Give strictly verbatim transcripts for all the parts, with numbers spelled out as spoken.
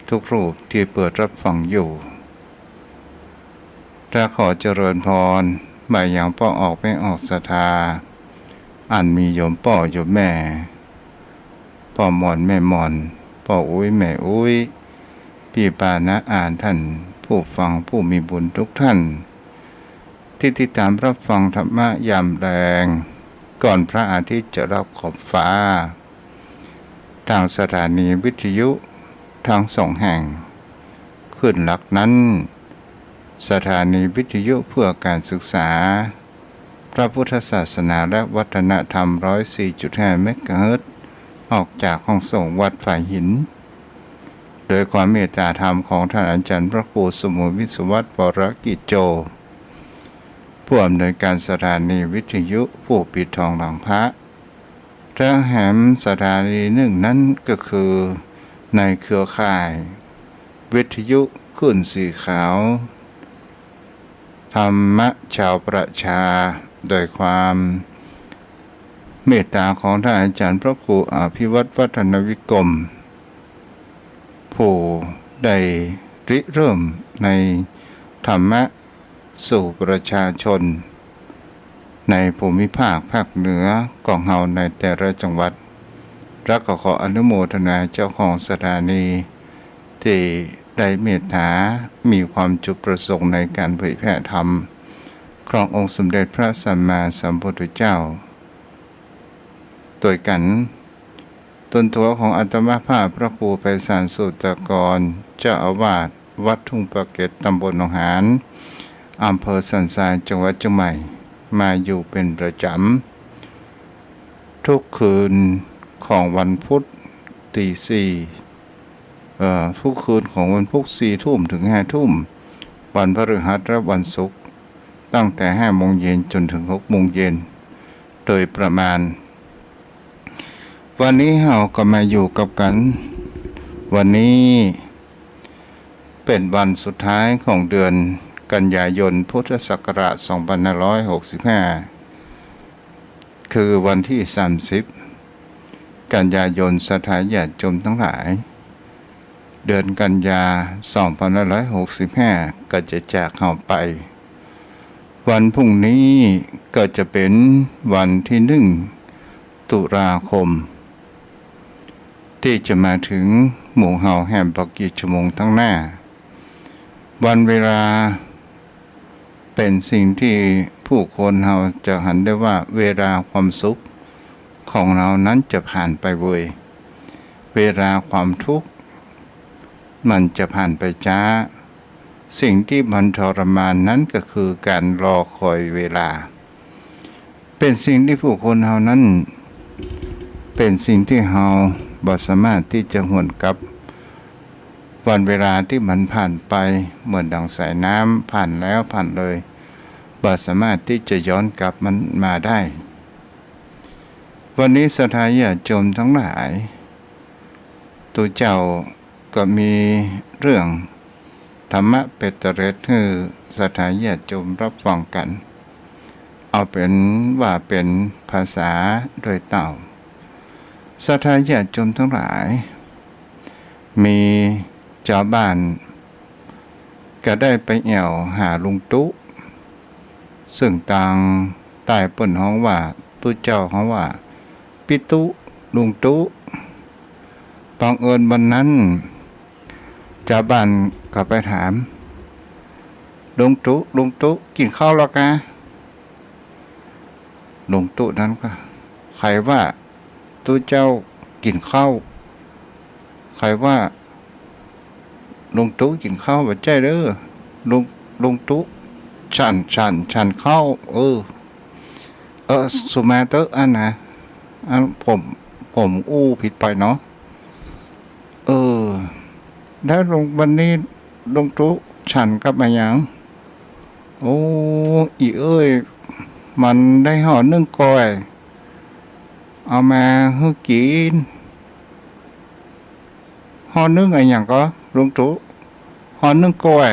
ทุกรูปตี้เปิดรับฟังอยู่ และขอเจริญพรมายังป้อออกแม่ออกศรัทธา อันมีโยมป้อโยมแม่ ป้อหม่อนแม่หม่อน ป้ออุ๊ยแม่อุ๊ย ปี้ป้าน้าอาท่านผู้ฟังผู้มีบุญทุกท่าน ตี้ติดตามรับฟังธรรมะยามแลง ก่อนพระอาทิตย์จะลับขอบฟ้า ทางสถานีวิทยุทั้งสองแห่ง คลื่นหลักนั้น สถานีวิทยุเพื่อการศึกษาพระพุทธศาสนาและวัฒนธรรม ร้อยสี่จุดห้า เมกะเฮิรตซ์ ออกจากห้องส่งวัดฝายหิน โดยความเมตตาธรรมของท่านอาจารย์พระครูสมุทรวิศวัตร วรกิจโจ ผู้อำนวยการสถานีวิทยุ ผู้ปิดทองหลังพระ และแหมสถานีนึ่งนั้นก็คือในเครือข่ายวิทยุคลื่นสีขาว ธรรมะชาวประชา โดยความเมตตาของท่านอาจารย์พระครูอภิวัตรวัฒนวิกรม ผู้ได้ริเริ่มในธรรมะสู่ประชาชน ในภูมิภาคภาคเหนือของเฮาในแต่ละจังหวัด และก็ขออนุโมทนาเจ้าของสถานี ตี้ได้เมตตามีความจุดประสงค์ในการเผยแผ่ธรรมขององค์สมเด็จพระสัมมาสัมพุทธเจ้า โดยกั๋น ตนตั๋วของอาตมาภาพพระครูไพศาล สูตรากร เจ้าอาวาสวัดทุ่งปาเก็ด ตำบลหนองหาน อำเภอสันทราย จังหวัดเจียงใหม่ มาอยู่เป๋นประจ๋ำ ทุกคืนของวันพุธตีสี่ เอ่อ ทุกคืนของวันพุธสี่ทุ่มถึงห้าทุ่ม วันพฤหัสและวันศุกร์ ตั้งแต่ห้าโมงเย็นจนถึงหกโมงเย็น โดยประมาณ วันนี้เฮาก็มาอยู่กับกั๋น วันนี้เป๋นวันสุดท้ายของเดือนกันยายน พุทธศักราช สองพันห้าร้อยหกสิบห้า คือวันตี้สามสิบกันยายน ศรัทธาญาติโยมตังหลาย เดือนกันยา สองพันห้าร้อยหกสิบห้า ก็จะจากเฮาไป วันพรุ่งนี้ก็จะเป๋นวันตี้นึ่งตุลาคม ตี้จะมาเถิงหมู่เฮาแหมบ่กี่ชั่วโมงตังหน้า วันเวลา เป๋นสิ่งตี้ผู้คนเฮาจะหันได้ว่าเวลาความสุขของเฮานั้นจะผ่านไปเวย เวลาความทุกข์มันจะผ่านไปจ๊า สิ่งตี้มันทรมานนั้นก็คือก๋านรอคอยเวลา เป๋นสิ่งตี้ผู้คนเฮานั้น เป๋นสิ่งตี้เฮาบ่สามารถตี้จะหวนกลับ วันเวลาตี้มันผ่านไปเหมือนดังสายน้ำผ่านแล้วผ่านเลย บ่สามารถตี้จะย้อนกลับมันมาได้ วันนี้ศรัทธาญาติโยมตังหลาย ตุ๊เจ้าก็มีเรื่องธรรมะเปตเตเรศหื้อศรัทธาญาติโยมรับฟังกั๋น เอาเป๋นว่าเป๋นภาษาโดยเต้า ศรัทธาญาติโยมตังหลาย มีจาวบ้านก็ได้ไปแอ่วหาลุงตุ๊ ซึ่งตางใต้เปิ้นฮ้องว่า ตุ๊เจ้าฮ้องว่า ปี้ตุ๊ ลุงตุ๊ บังเอิญวันนั้น จาวบ้านก็ไปถาม ลุงตุ๊ ลุงตุ๊ กิ๋นข้าวแล้วกา ลุงตุ๊นั้นก็ ใผว่าตุ๊เจ้ากิ๋นข้าว ใผว่าลุงตุ๊กิ๋นข้าว บ่ใจ้เด้อ ลุง ลุงตุ๊ ฉัน ฉัน ฉันข้าว เออ เออ สุมาเต๊อะ อันนะ อันผม ผมอู้ผิดไปเนาะ เออ แล้วลุง วันนี้ลุงตุ๊ฉันกับอะหยัง โอ้ อี่เอ้ย มันได้ห่อนึ่งก้อย เอามาหื้อกิ๋น ห่อนึ่งอะหยังก่อ ลุงตุ๊ ห่อนึ่งก้อย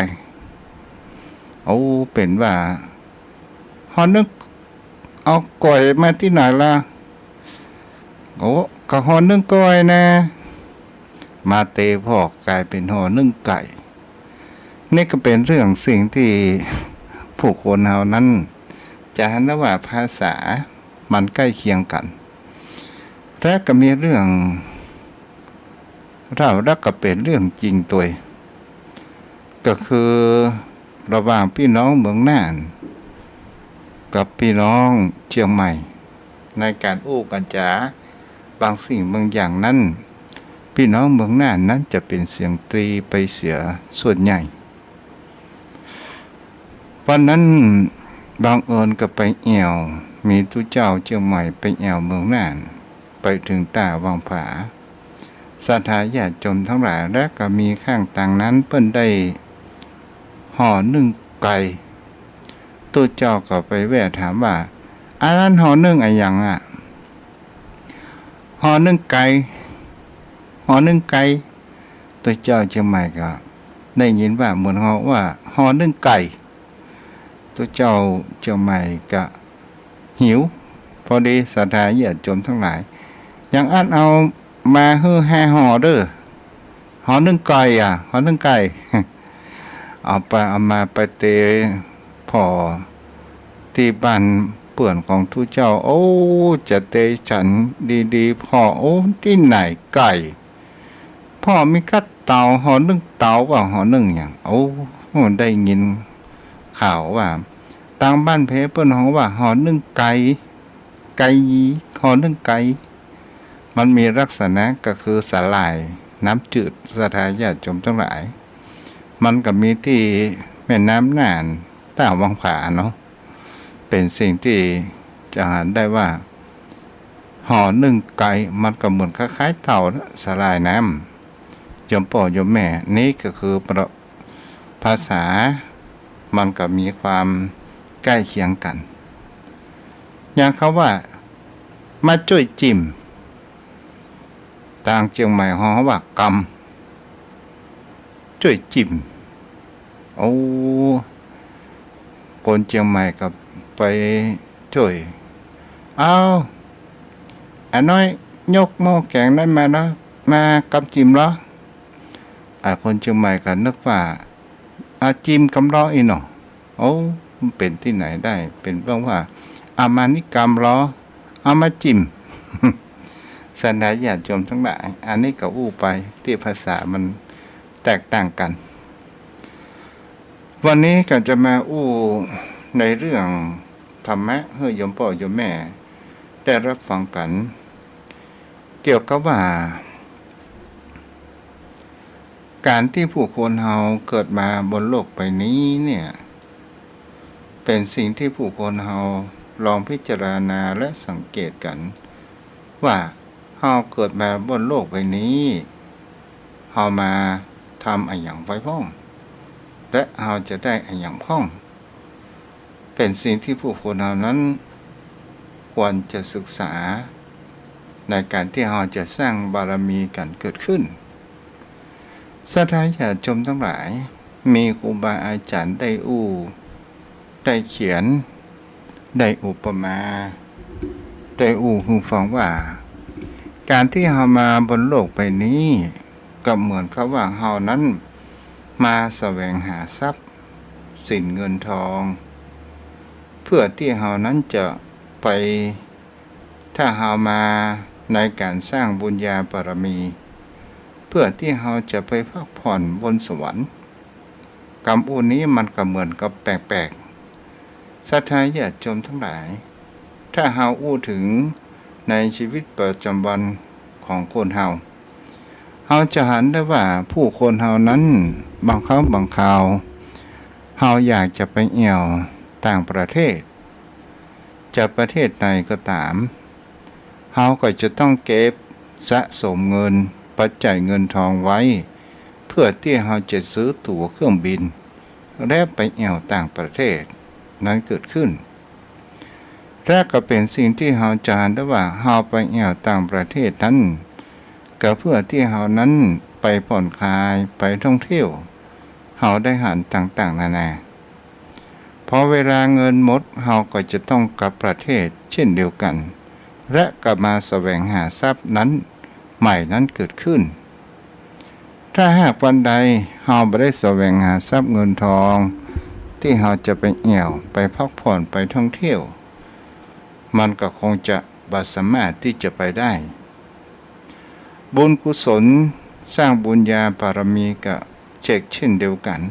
โอ้ เป๋นว่า ห่อนึ่ง เอาก้อยมาตี้ไหนล่ะ โอ้ ก็ห่อนึ่งก้อยแน่ มาเตพ่อกลายเป๋นห่อนึ่งไก่ นี่ก็เป๋นเรื่องสิ่งตี้ผู้คนเฮานั้นจะหันได้ว่าภาษามันใก้เคียงกั๋น และก็มีเรื่องเล่า และก็เป๋นเรื่องจริงตวย ก็คือระหว่างปี้น้องเมืองน่านกับปี้น้องเจียงใหม่ ในก๋านอู้กั๋นจ๋าบางสิ่งบางอย่างนั้น ปี้น้องเมืองน่านนั้นจะเป๋นเสียงตรีไปเสียส่วนใหญ่ วันนั้นบังเอิญก็ไปแอ่ว มีตุ๊เจ้าเจียงใหม่ไปแอ่วเมืองน่าน ไปเถิงต้าวังผา ศรัทธาญาติโยมตังหลาย และก็มีข้างตางนั้นเปิ้นได้ห่อนึ่งไก่ ตุ๊เจ้าก็ไปแว่ถามว่า อันนั้นห่อนึ่งอะหยังอะ ห่อนึ่งไก่ ห่อนึ่งไก่ ตุ๊เจ้าเจียงใหม่ก็ได้ยินว่าเหมือนเฮาว่าห่อนึ่งไก่ ตุ๊เจ้าเจียงใหม่ก็หิว พอดีศรัทธาญาติโยมตังหลาย อย่างอั้นเอามาหื้อห้าห่อเด้อ ห่อนึ่งไก่อะ ห่อนึ่งไก่ เอาไปเอามาไปเตผ่อตี้บ้านเปื้อนของตุ๊เจ้า โอ้ จะเตฉันดีๆ ผ่อ โอ้ ตี้ไหนไก่ ผ่อมีกั๊ดเต๋า ห่อนึ่งเต๋าว่าห่อนึ่งหยัง โอ้ ได้ยินข่าวว่าตางบ้านเพเปิ้นฮ้องว่าห่อนึ่งไก่ ไก่ ห่อนึ่งไก่ มันมีลักษณะก็คือสาหร่ายน้ำจืด ศรัทธาญาติโยมตังหลาย มันก็มีตี้แม่น้ำน่าน ต้าวังผาเนาะ เป๋นสิ่งตี้จะหันได้ว่า ห่อนึ่งไก่ มันก็เหมือนคล้ายๆ เต้าสาหร่ายน้ำ โยมป้อโยมแม่ นี่ก็คือประ ภาษามันก็มีความใก้เคียงกั๋น อย่างคำว่า มาจ้วยจิ้ม ตางเจียงใหม่ฮ้องว่ากำ จ้วยจิ้ม โอ้ คนเจียงใหม่ก็ไปจ้วย เอา อาน้อย ยกหม้อแก๋งนั้นมาเนาะ มากำจิ้มลอ อ่า คนเจียงใหม่ก็นึกว่า อา จิ้มกำลออี้เนาะ โอ้ มันเป๋นตี้ไหนได้ เป๋นเปิ้นว่า อามานี่กำลอ เอามาจิ้ม ศรัทธาญาติโยมตังหลาย อันนี้ก็อู้ไปตี้ภาษามันแตกต่างกั๋น วันนี้ก็จะมาอู้ในเรื่องธรรมะหื้อโยมป้อโยมแม่ได้ฮับฟังกั๋น เกี่ยวกับว่า ก๋านตี้ผู้คนเฮาเกิดมาบนโลกใบนี้เนี่ย เป๋นสิ่งตี้ผู้คนเฮาลองพิจารณาและสังเกตกั๋น ว่าเฮาเกิดมาบนโลกใบนี้ เฮามาทำอะหยังไว้พ่อง และเฮาจะได้อะหยังพ่อง เป๋นสิ่งตี้ผู้คนเฮานั้นควรจะศึกษา ในก๋านตี้เฮาจะสร้างบารมีกั๋นเกิดขึ้น ศรัทธาญาติโยมตังหลาย มีครูบาอาจ๋ารย์ได้อู้ ได้เขียน ได้อุปมา ได้อู้หื้อฟังว่า ก๋านตี้เฮามาบนโลกใบนี้ ก็เหมือนกับว่าเฮานั้นมาแสวงหาทรัพย์สินเงินทอง เพื่อตี้เฮานั้นจะไป ถ้าเฮามาในก๋านสร้างบุญญาบารมี เพื่อตี้เฮาจะไปพักผ่อนบนสวรรค์ กำอู้นี้มันก็เหมือนกับแปลกๆ ศรัทธาญาติโยมตังหลาย ถ้าเฮาอู้เถิงในชีวิตประจ๋ำวันของคนเฮา เฮาจะหันได้ว่าผู้คนเฮานั้นบางครั้งบางคราว เฮาอยากจะไปแอ่วต่างประเทศ จะประเทศไหนก็ต๋าม เฮาก็จะต้องเก็บสะสมเงินปัจจัยเงินทองไว้ เพื่อตี้เฮาจะซื้อตั๋วเครื่องบิน และไปแอ่วต่างประเทศนั้นเกิดขึ้น และก็เป๋นสิ่งตี้เฮาจะหันได้ว่าเฮาไปแอ่วต่างประเทศนั้น ก็เพื่อตี้เฮานั้นไปผ่อนคลาย ไปท่องเที่ยว เฮาได้หันต่างๆ นานา พอเวลาเงินหมด เฮาก็จะต้องกลับประเทศเช่นเดียวกั๋น และกลับมาแสวงหาทรัพย์นั้นใหม่นั้นเกิดขึ้น ถ้าหากวันใดเฮาบ่ได้แสวงหาทรัพย์เงินทอง ตี้เฮาจะไปแอ่ว ไปพักผ่อน ไปท่องเที่ยว มันก็คงจะบ่สามารถตี้จะไปได้ บุญกุศล สร้างบุญญาบารมีก็เชกเช่นเดียวกั๋น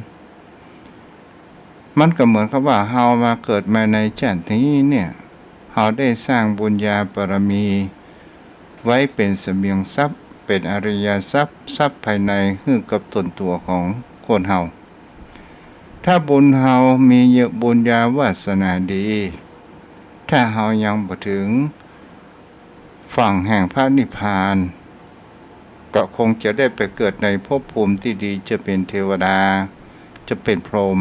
มันก็เหมือนกับว่าเฮามาเกิดมาในชาตินี้เนี่ย เฮาได้สร้างบุญญาบารมีไว้เป๋นเสบียงทรัพย์ เป๋นอริยทรัพย์ ทรัพย์ภายในหื้อกับตนตั๋วของคนเฮา ถ้าบุญเฮามีเยอะ บุญญาวาสนาดี ถ้าเฮายังบ่เถิง ฝั่งแห่งพระนิพพาน ก็คงจะได้ไปเกิดในภพภูมิตี้ดี จะเป๋นเทวดา จะเป๋นพรหม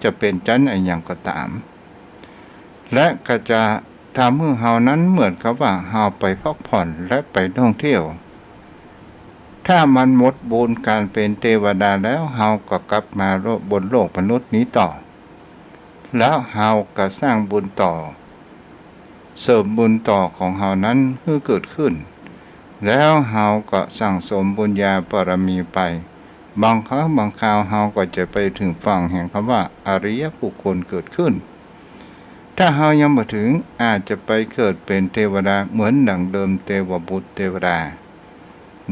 จะเป๋นจั๊นอะหยังก็ต๋าม และก็จะทำหื้อเฮานั้นเหมือนกับว่าเฮาไปพักผ่อนและไปท่องเที่ยว ถ้ามันหมดบุญก๋านเป๋นเทวดาแล้ว เฮาก็กลับมาโลก บนโลกมนุษย์นี้ต่อ แล้วเฮาก็สร้างบุญต่อ เสริมบุญต่อของเฮานั้นหื้อเกิดขึ้น แล้วเฮาก็สั่งสมบุญญาบารมีไป บางครั้งบางคราวเฮาก็จะไปเถิงฝั่งแห่งกำว่าอริยบุคคลเกิดขึ้น ถ้าเฮายังบ่เถิง อาจจะไปเกิดเป๋นเทวดาเหมือนดั่งเดิม เทวบุตรเทวดา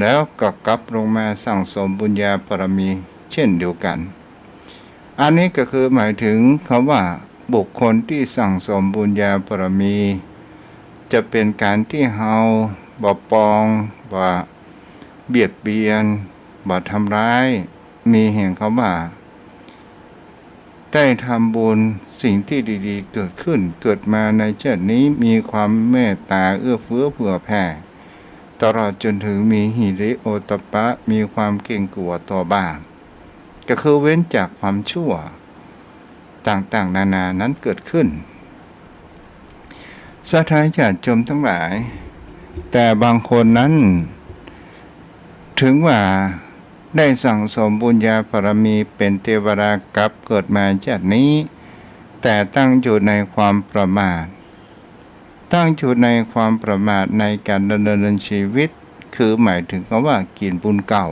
แล้วก็กลับลงมาสั่งสมบุญญาบารมีเช่นเดียวกั๋น อันนี้ก็คือหมายเถิงกำว่าบุคคลตี้สั่งสมบุญญาบารมี จะเป๋นก๋านตี้เฮาบ่ปอง บ่เบียดเบียน บ่ทำร้าย มีแห่งกำว่า ได้ทำบุญสิ่งตี้ดีๆ เกิดขึ้น เกิดมาในชาตินี้มีความเมตต๋าเอื้อเฟื้อเผื่อแผ่ ตลอดจ๋นเถิงมีหิริโอตตัปปะ มีความเกรงกลัวต่อบาป ก็คือเว้นจากความชั่วต่างๆ นานานั้นเกิดขึ้น ศรัทธาญาติโยมตังหลาย แต่บางคนนั้น เถิงว่าได้สั่งสมบุญญาบารมีเป๋นเทวดากลับเกิดมาชาตินี้ แต่ตั้งอยู่ในความประมาท ตั้งอยู่ในความประมาทในก๋านดำเนินชีวิต คือหมายเถิงกำว่ากิ๋นบุญเก่า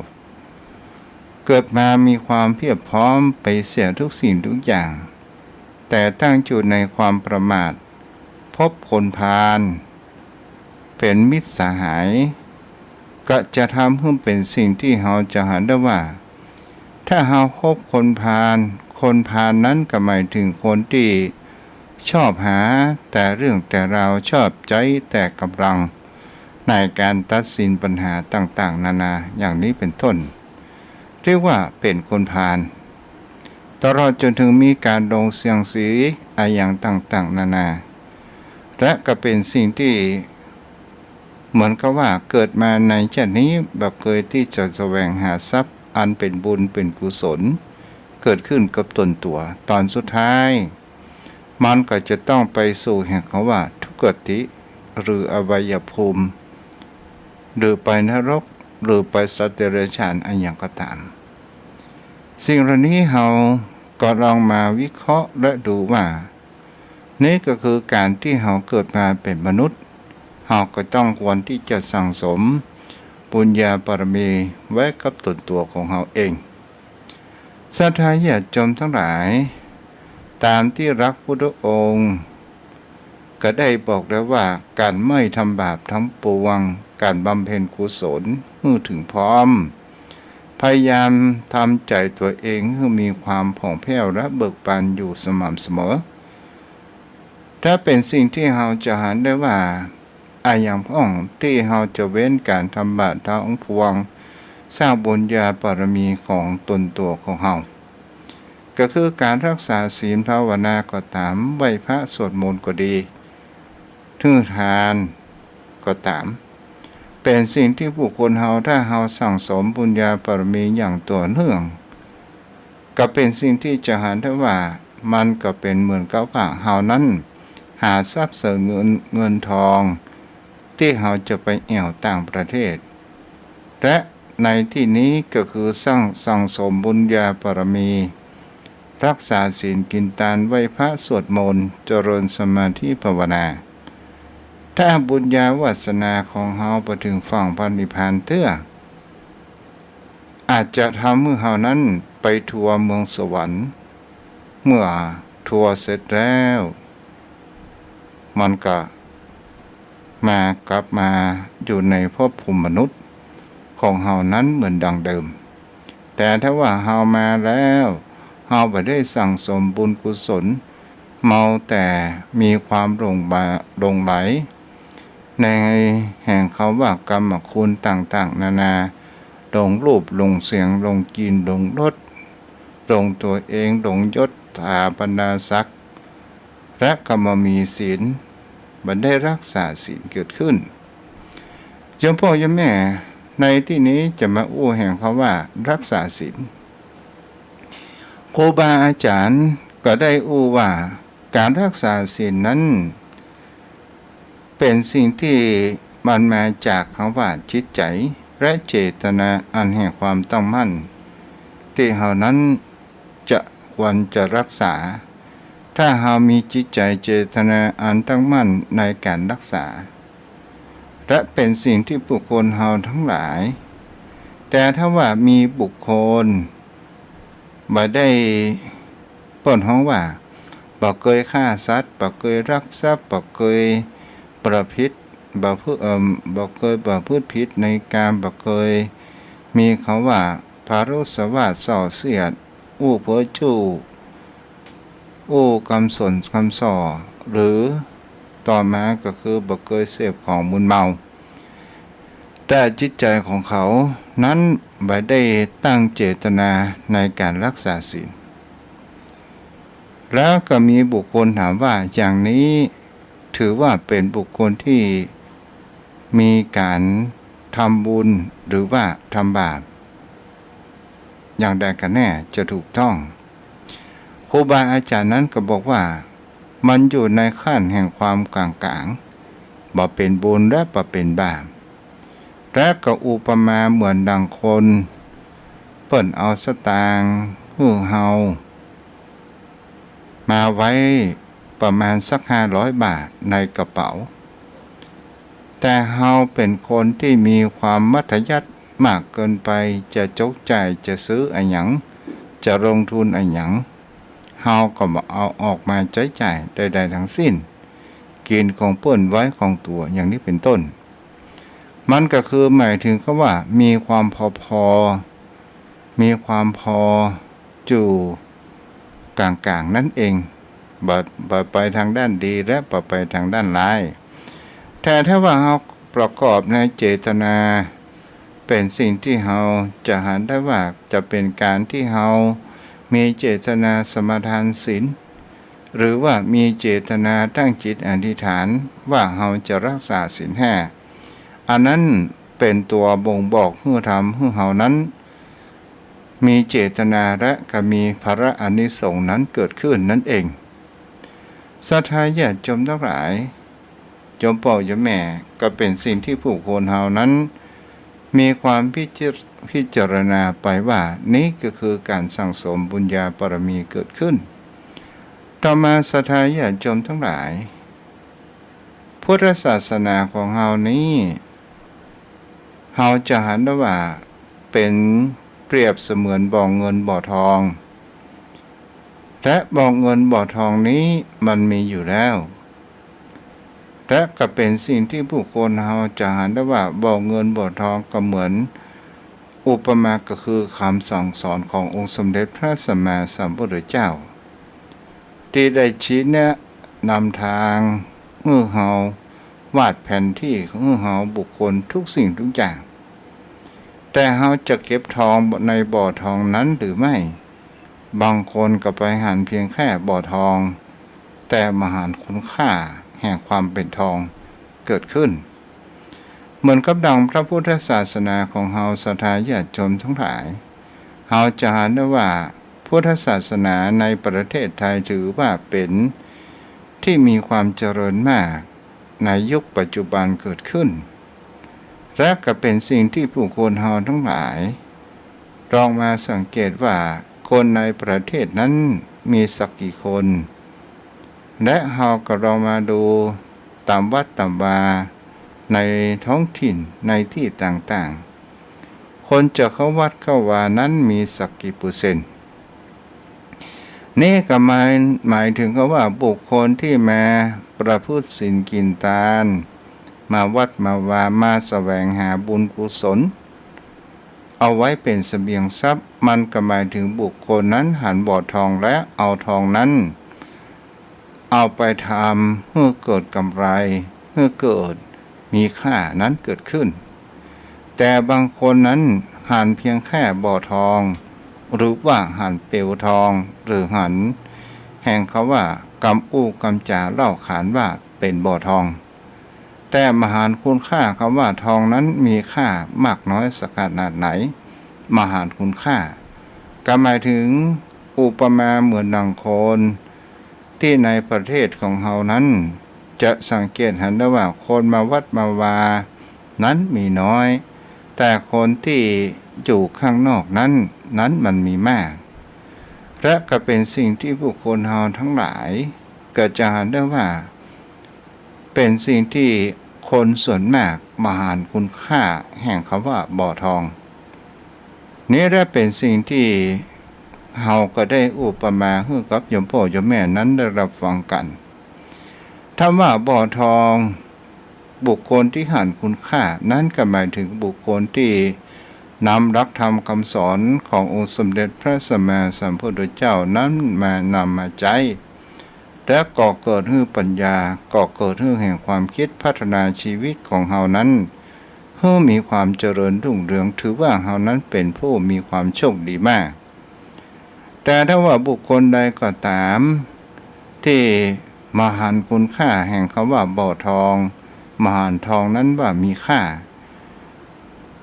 เกิดมามีความเพียบพร้อมไปเสียทุกสิ่งทุกอย่าง แต่ตั้งอยู่ในความประมาท พบคนพาลเป๋นมิตรสหาย ก็จะทำหื้อเป๋นสิ่งตี้เฮาจะหันได้ว่า ถ้าเฮาคบคนพาล คนพาลนั้นก็หมายเถิงคนตี้ชอบหาแต่เรื่องแต่ราว ชอบใจ๊แต่ก๋ำลังในก๋านตัดสินปัญหาต่างๆ นานา อย่างนี้เป๋นต้น เรียกว่าเป๋นคนพาล ตลอดจ๋นเถิงมีก๋านลงเสียงสีอะหยังต่างๆ นานา และก็เป๋นสิ่งตี้เหมือนกับว่าเกิดมาในชาตินี้บ่เกยตี้จะแสวงหาทรัพย์อันเป๋นบุญเป๋นกุศลเกิดขึ้นกับตนตั๋ว ต๋อนสุดท้าย มันก็จะต้องไปสู่แห่งกำว่าทุคติ หรืออบายภูมิ หรือไปนรก หรือไปสัตว์เดรัจฉานอะหยังก็ต๋าม สิ่งเหล่านี้เฮาก็ลองมาวิเคราะห์และดูว่า นี่ก็คือก๋านตี้เฮาเกิดมาเป๋นมนุษย์ เฮาก็ต้องควรตี้จะสั่งสมบุญญาบารมีไว้กับตนตั๋วของเฮาเอง ศรัทธาญาติโยมตังหลาย ต๋ามตี้รักพุทธองค์ ก็ได้บอกแล้วว่า ก๋านไม่ทำบาปทั้งปวง ก๋านบำเพ็ญกุศลหื้อเถิงพร้อม พยายามทำใจ๋ตั๋วเองหื้อมีความผ่องแผ้วและเบิกบานอยู่สม่ำเสมอ ถ้าเป๋นสิ่งตี้เฮาจะหันได้ว่า อะหยังพ่องตี้เฮาจะเว้นก๋านทำบาปทั้งปวง สร้างบุญญาบารมีของตนตั๋วของเฮา ก็คือก๋านรักษาศีลภาวนาก็ต๋าม ไหว้พระสวดมนต์ก็ดี หื้อทานก็ต๋าม เป๋นสิ่งตี้บุคคลเฮา ถ้าเฮาสั่งสมบุญญาบารมีอย่างต่อเนื่อง ก็เป๋นสิ่งตี้จะหันได้ว่า มันก็เป๋นเหมือนกับว่าเฮานั้นหาทรัพย์สินเงิน เงินทอง ตี้เฮาจะไปแอ่วต่างประเทศ และในตี้นี้ก็คือสร้าง สั่งสมบุญญาบารมี รักษาศีลกิ๋นตาน ไหว้พระสวดมนต์ เจริญสมาธิภาวนา ถ้าบุญญาวาสนาของเฮาบ่เถิงฝั่งพระนิพพานเตื้อ อาจจะทำหื้อเฮานั้นไปทัวเมืองสวรรค์ เมื่อทัวเสร็จแล้ว มันก็มากลับมาอยู่ในภพภูมิมนุษย์ของเฮานั้นเหมือนดังเดิม แต่ถ้าว่าเฮามาแล้ว เฮาบ่ได้สั่งสมบุญกุศล เฮาแต่มีความหลงบา-, หลงไหล ในแห่งคำว่ากรรมคุณต่างๆ นานา หลงรูป หลงเสียง หลงกลิ่น หลงรส หลงตั๋วเอง หลงยศถาบรรดาศักดิ์ และก็บ่มีศีล บ่ได้รักษาศีลเกิดขึ้น โยมป้อโยมแม่ ในตี้นี้จะมาอู้แห่งคำว่ารักษาศีล ครูบาอาจ๋ารย์ก็ได้อู้ว่าก๋านรักษาศีลนั้น เป๋นสิ่งตี้มันมาจากคำว่าจิตใจ๋ และเจตนาอันแห่งความตั้งมั่น ตี้เฮานั้นจะควรจะรักษา ถ้าเฮามีจิตใจ๋เจตนาอันตั้งมั่นในก๋านรักษา และเป๋นสิ่งตี้บุคคลเฮาทั้งหลาย แต่ถ้าว่ามีบุคคล บ่ได้ เปิ้นฮ้องว่า บ่เกยฆ่าสัตว์ บ่เกยลักทรัพย์ บ่เกยประพฤติ บ่พฤ-, เอิ่ม บ่เกยประพฤติผิดในกาม บ่เกยมีคำว่าผะโลสวาทส่อเสียด อู้เพ้อจู้ อู้กำสนกำส่อ หรือต่อมาก็คือบ่เกยเสพของมึนเมา แต่จิตใจ๋ของเขานั้นบ่ได้ตั้งเจตนาในก๋านรักษาศีล แล้วก็มีบุคคลถามว่า อย่างนี้ถือว่าเป๋นบุคคลตี้มีก๋านทำบุญหรือว่าทำบาป อย่างใดกั๋นแน่จะถูกต้อง ครูบาอาจ๋ารย์นั้นก็บอกว่า มันอยู่ในขั้นแห่งความก๋างๆ บ่เป๋นบุญและบ่เป๋นบาป และก็อุปมาเหมือนดังคน เปิ้นเอาสตางค์หื้อเฮา มาไว้ประมาณสักห้าร้อยบาทในกระเป๋า แต่เฮาเป๋นคนตี้มีความมัธยัสถ์มากเกินไป จะจกจ่าย จะซื้ออะหยัง จะลงทุนอะหยัง เฮาก็บ่เอาออกมาใจ๊จ่ายใดๆ ทั้งสิ้น กิ๋นของเปิ้นไว้ของตั๋ว อย่างนี้เป๋นต้น มันก็คือหมายถึงคำว่ามีความพอๆ มีความพออยู่ก๋างๆ นั้นเอง บ่ บ่ไปตางด้านดีและบ่ไปตางด้านร้าย แต่ถ้าว่าเฮาประกอบในเจตนา เป๋นสิ่งตี้เฮาจะหันได้ว่าจะเป๋นก๋านตี้เฮามีเจตนาสมาทานศีล หรือว่ามีเจตนาตั้งจิตอธิษฐานว่าเฮาจะรักษาศีลห้า อันนั้นเป๋นตั๋วบ่งบอกหื้อทำหื้อเฮานั้นมีเจตนาและก็มีผละอานิสงส์นั้นเกิดขึ้นนั้นเอง ศรัทธาญาติโยมตังหลาย โยมป้อโยมแม่ ก็เป๋นสิ่งตี้ผู้คนเฮานั้นมีความพิจาร-, พิจารณาไปว่า นี้ก็คือก๋านสั่งสมบุญญาบารมีเกิดขึ้น ต่อมาศรัทธาญาติโยมตังหลาย พุทธศาสนาของเฮานี้ เฮาจะหันได้ว่าเป๋นเปรียบเสมือนบ่อเงินบ่อทอง และบ่อเงินบ่อทองนี้มันมีอยู่แล้ว และก็เป๋นสิ่งตี้ผู้คนเฮาจะหันได้ว่าบ่อเงินบ่อทองก็เหมือน อุปมาก็คือกำสั่งสอนขององค์สมเด็จพระสัมมาสัมพุทธเจ้า ตี้ได้ชี้แนะนำตางหื้อเฮา วาดแผนตี้หื้อเฮาบุคคลทุกสิ่งทุกอย่าง แต่เฮาจะเก็บทองในบ่อทองนั้นหรือไม่ บางคนก็ไปหันเพียงแค่บ่อทอง แต่บ่หันคุณค่าแห่งความเป๋นทองเกิดขึ้น เหมือนกับดังพระพุทธศาสนาของเฮาศรัทธาญาติโยมตังหลาย เฮาจะหันได้ว่าพุทธศาสนาในประเทศไทยถือว่าเป๋นตี้มีความเจริญมากในยุคปัจจุบันเกิดขึ้น และก็เป๋นสิ่งตี้ผู้คนเฮาตังหลาย ลองมาสังเกตว่าคนในประเทศนั้นมีสักกี่คน และเฮาก็ลองมาดูต๋ามวัดต๋ามวาในท้องถิ่นในตี้ต่างๆ คนจะเข้าวัดเข้าวานั้นมีสักกี่เปอร์เซ็นต์ นี่ก็หมาย หมายถึงกับว่าบุคคลตี้มาประพฤติศีลกิ๋นตาน มาวัดมาวา มาแสวงหาบุญกุศล เอาไว้เป๋นเสบียงทรัพย์ มันก็หมายถึงบุคคลนั้นหันบ่อทองและเอาทองนั้น เอาไปทำหื้อเกิดกำไร หื้อเกิดมีค่านั้นเกิดขึ้น แต่บางคนนั้นหันเพียงแค่บ่อทอง หรือว่าหันเปลวทอง หรือหันแห่งเขาว่ากำอู้กำจ๋าเล่าขานว่าเป๋นบ่อทอง แต่บ่หันคุณค่าคำว่าทองนั้นมีค่ามากน้อยสักขนาดไหน บ่หันคุณค่า ก็หมายถึงอุปมาเหมือนดังคนตี้ในประเทศของเฮานั้น จะสังเกตหันได้ว่าคนมาวัดมาวานั้นมีน้อย แต่คนตี้อยู่ข้างนอกนั้น นั้นมันมีมาก และก็เป๋นสิ่งตี้บุคคลเฮาทั้งหลายก็จะหันได้ว่า เป๋นสิ่งตี้คนส่วนมากบ่หันคุณค่าแห่งคำว่าบ่อทอง นี้แหละเป๋นสิ่งตี้เฮาก็ได้อุปมาหื้อกับโยมป้อโยมแม่นั้นได้รับฟังกั๋น ถ้าว่าบ่อทอง บุคคลตี้หันคุณค่า นั้นก็หมายถึงบุคคลตี้นำหลักธรรมคำสอนขององค์สมเด็จพระสัมมาสัมพุทธเจ้านั้นมานำมาใจ๊ และก่อเกิดหื้อปัญญา ก่อเกิดหื้อแห่งความคิด พัฒนาชีวิตของเฮานั้น หื้อมีความเจริญรุ่งเรือง ถือว่าเฮานั้นเป๋นผู้มีความโชคดีมาก แต่ถ้าว่าบุคคลใดก็ต๋าม ตี้บ่หันคุณค่าแห่งคำว่าบ่อทอง บ่หันทองนั้นว่ามีค่า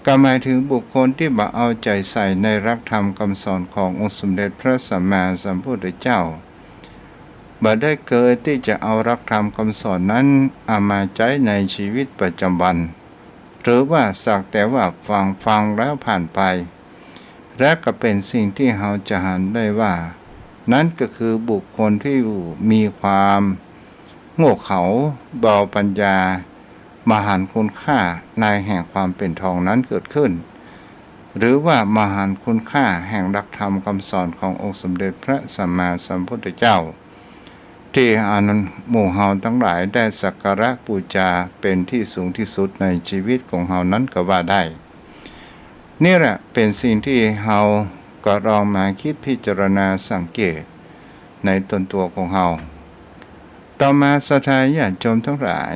ก็หมายถึงบุคคลตี้บ่เอาใจ๋ใส่ในหลักธรรมคำสอนขององค์สมเด็จพระสัมมาสัมพุทธเจ้า บ่ได้เกยตี้จะเอาหลักธรรมคำสอนนั้นเอามาใจ๊ในชีวิตประจำวัน หรือว่าสักแต่ว่าฟัง ฟังแล้วผ่านไป และก็เป๋นสิ่งตี้เฮาจะหันได้ว่า นั้นก็คือบุคคลตี้มีความโง่เขลา เบาปัญญา บ่หันคุณค่าในแห่งความเป๋นทองนั้นเกิดขึ้น หรือว่าบ่หันคุณค่าแห่งหลักธรรมคำสอนขององค์สมเด็จพระสัมมาสัมพุทธเจ้า ตี้อันหมู่เฮาทั้งหลายได้สักการะปู๋จาเป๋นตี้สูงตี้สุดในชีวิตของเฮานั้นก็ว่าได้ นี่แหละเป๋นสิ่งตี้เฮาก็ลองมาคิดพิจารณาสังเกตในตนตั๋วของเฮา ต่อมาศรัทธาญาติโยมทั้งหลาย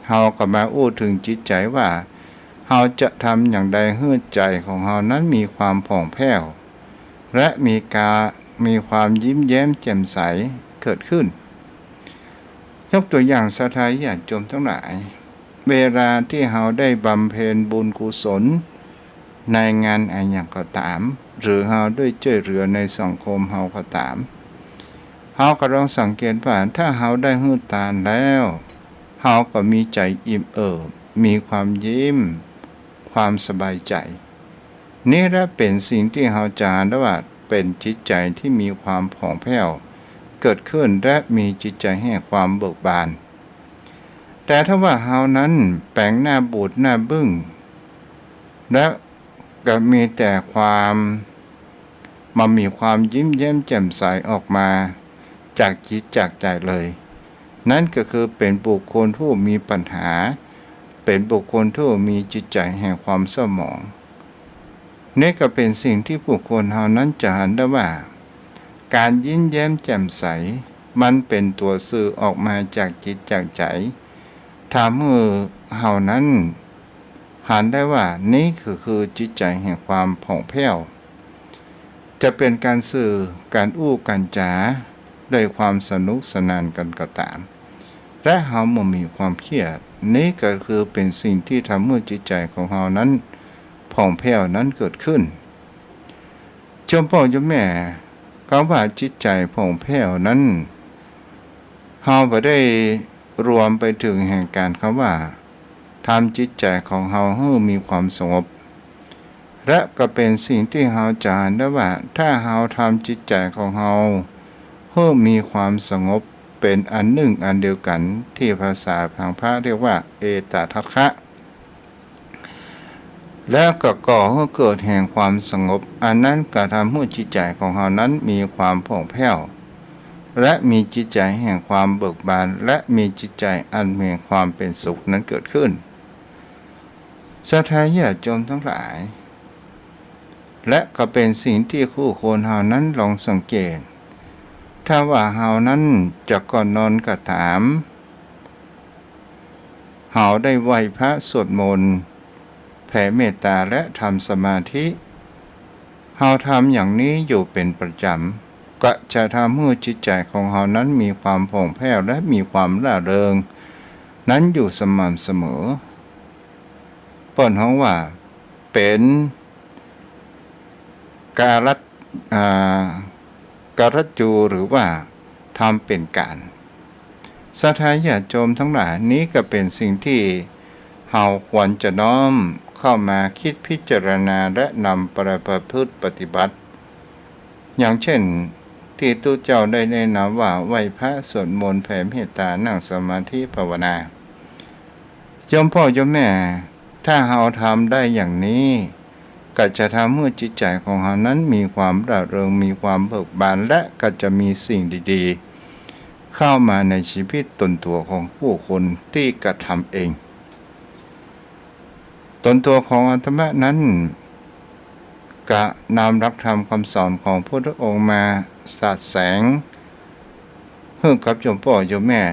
เฮาก็มาอู้เถิงจิตใจ๋ว่า เฮาจะทำอย่างใดหื้อใจ๋ของเฮานั้นมีความผ่องแผ้ว และมีกา มีความยิ้มแย้มแจ่มใสเกิดขึ้น ยกตั๋วอย่างศรัทธาญาติโยมทั้งหลาย เวลาตี้เฮาได้บำเพ็ญบุญกุศลในงานอะหยังก็ต๋าม หรือเฮาได้จ้วยเหลือในสังคมเฮาก็ต๋าม เฮาก็ลองสังเกตว่าถ้าเฮาได้หื้อตานแล้ว เฮาก็มีใจ๋อิ่มเอิบ มีความยิ้ม ความสบายใจ๋ นี่แหละเป๋นสิ่งตี้เฮาจะหันได้ว่าเป๋นจิตใจ๋ตี้มีความผ่องแผ้วเกิดขึ้น และมีจิตใจ๋แห่งความเบิกบาน แต่ถ้าว่าเฮานั้นแป๋งหน้าบูดหน้าบึ้ง และก็มีแต่ความ บ่มีความยิ้มแย้มแจ่มใสออกมาจากจิตจากใจ๋เลย นั้นก็คือเป๋นบุคคลผู้มีปัญหา เป๋นบุคคลผู้มีจิตใจ๋แห่งความเศร้าหมอง นี่ก็เป๋นสิ่งตี้บุคคลเฮานั้นจะหันได้ว่า ก๋านยิ้มแย้มแจ่มใส มันเป๋นตั๋วสื่อออกมาจากจิตจากใจ๋ ทำหื้อเฮานั้นหันได้ว่านี่ก็คือจิตใจ๋แห่งความผ่องแผ้ว จะเป๋นก๋านสื่อ ก๋านอู้ก๋านจ๋า ด้วยความสนุกสนานกั๋นก็ต๋าม และเฮาบ่มีความเครียด นี่ก็คือเป๋นสิ่งตี้ทำหื้อจิตใจ๋ของเฮานั้นผ่องแผ้วนั้นเกิดขึ้น โยมป้อโยมแม่ กำว่าจิตใจ๋ผ่องแผ้วนั้น เฮาบ่ได้รวมไปเถิงแห่งก๋านกำว่าทำจิตใจ๋ของเฮาหื้อมีความสงบ และก็เป๋นสิ่งตี้เฮาจะหันได้ว่า ถ้าเฮาทำจิตใจ๋ของเฮาหื้อมีความสงบเป๋นอันนึ่งอันเดียวกั๋น ตี้ภาษาทางพระเรียกว่า เอตทัคคะ และก็ก่อหื้อเกิดแห่งความสงบ อันนั้นกระทำหื้อจิตใจ๋ของเฮานั้นมีความผ่องแผ้ว และมีจิตใจ๋แห่งความเบิกบาน และมีจิตใจ๋อันมีความเป๋นสุขนั้นเกิดขึ้น ศรัทธาญาติโยมตังหลาย และก็เป๋นสิ่งตี้คู่คนเฮานั้นลองสังเกต ถ้าว่าเฮานั้นจะก่อนนอนก็ต๋าม เฮาได้ไหว้พระสวดมนต์ แผ่เมตตาและทำสมาธิ เฮาทำอย่างนี้อยู่เป๋นประจ๋ำ ก็จะทำหื้อจิตใจ๋ของเฮานั้นมีความผ่องแผ้วและมีความร่าเริง นั้นอยู่สม่ำเสมอ เปิ้นฮ้องว่าเป๋น กาลัต อ่า กาลัตยู หรือว่าทำเป๋นก๋าน ศรัทธาญาติโยมตังหลาย นี้ก็เป๋นสิ่งตี้เฮาควรจะน้อมเข้ามาคิดพิจารณาและนำไปประพฤติปฏิบัติ อย่างเช่นตี้ตุ๊เจ้าได้แนะนำว่าไหว้พระสวดมนต์แผ่เมตตานั่งสมาธิภาวนา โยมพ่อโยมแม่ ถ้าเฮาทำได้อย่างนี้ ก็จะทำหื้อจิตใจ๋ของเฮานั้นมีความร่าเริง มีความเบิกบาน และก็จะมีสิ่งดีๆ เข้ามาในชีวิตตนตั๋วของผู้คนตี้กระทำเอง ตนตั๋วของอาตมานั้น ก็นำหลักธรรมคำสอนของพุทธองค์มาสาดแสง หื้อกับโยมพ่อโยมแม่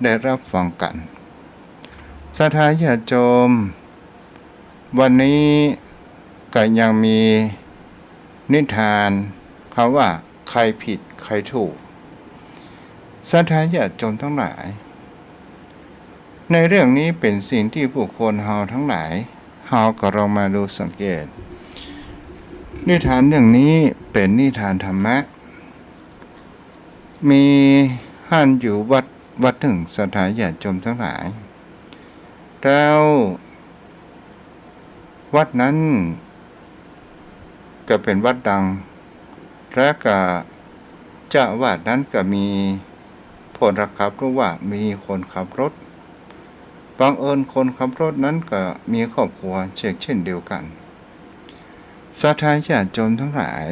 ได้รับฟังกั๋น ศรัทธาญาติโยม วันนี้ก็ยังมีนิทาน เขาว่าใครผิดใครถูก ศรัทธาญาติโยมตังหลาย ในเรื่องนี้เป๋นสิ่งตี้ผู้คนเฮาตังหลาย เฮาก็ลองมาดูสังเกต นิทานเรื่องนี้เป๋นนิทานธรรมะ มีหั้นอยู่วัดวัดนึ่ง ศรัทธาญาติโยมตังหลาย แล้ววัดนั้นก็เป๋นวัดดัง และก็เจ้าอาวาสนั้นก็มีพลขับ หรือว่ามีคนขับรถ บังเอิญคนขับรถนั้นก็มีครอบครัวเช่น เช่นเดียวกั๋น ศรัทธาญาติโยมตังหลาย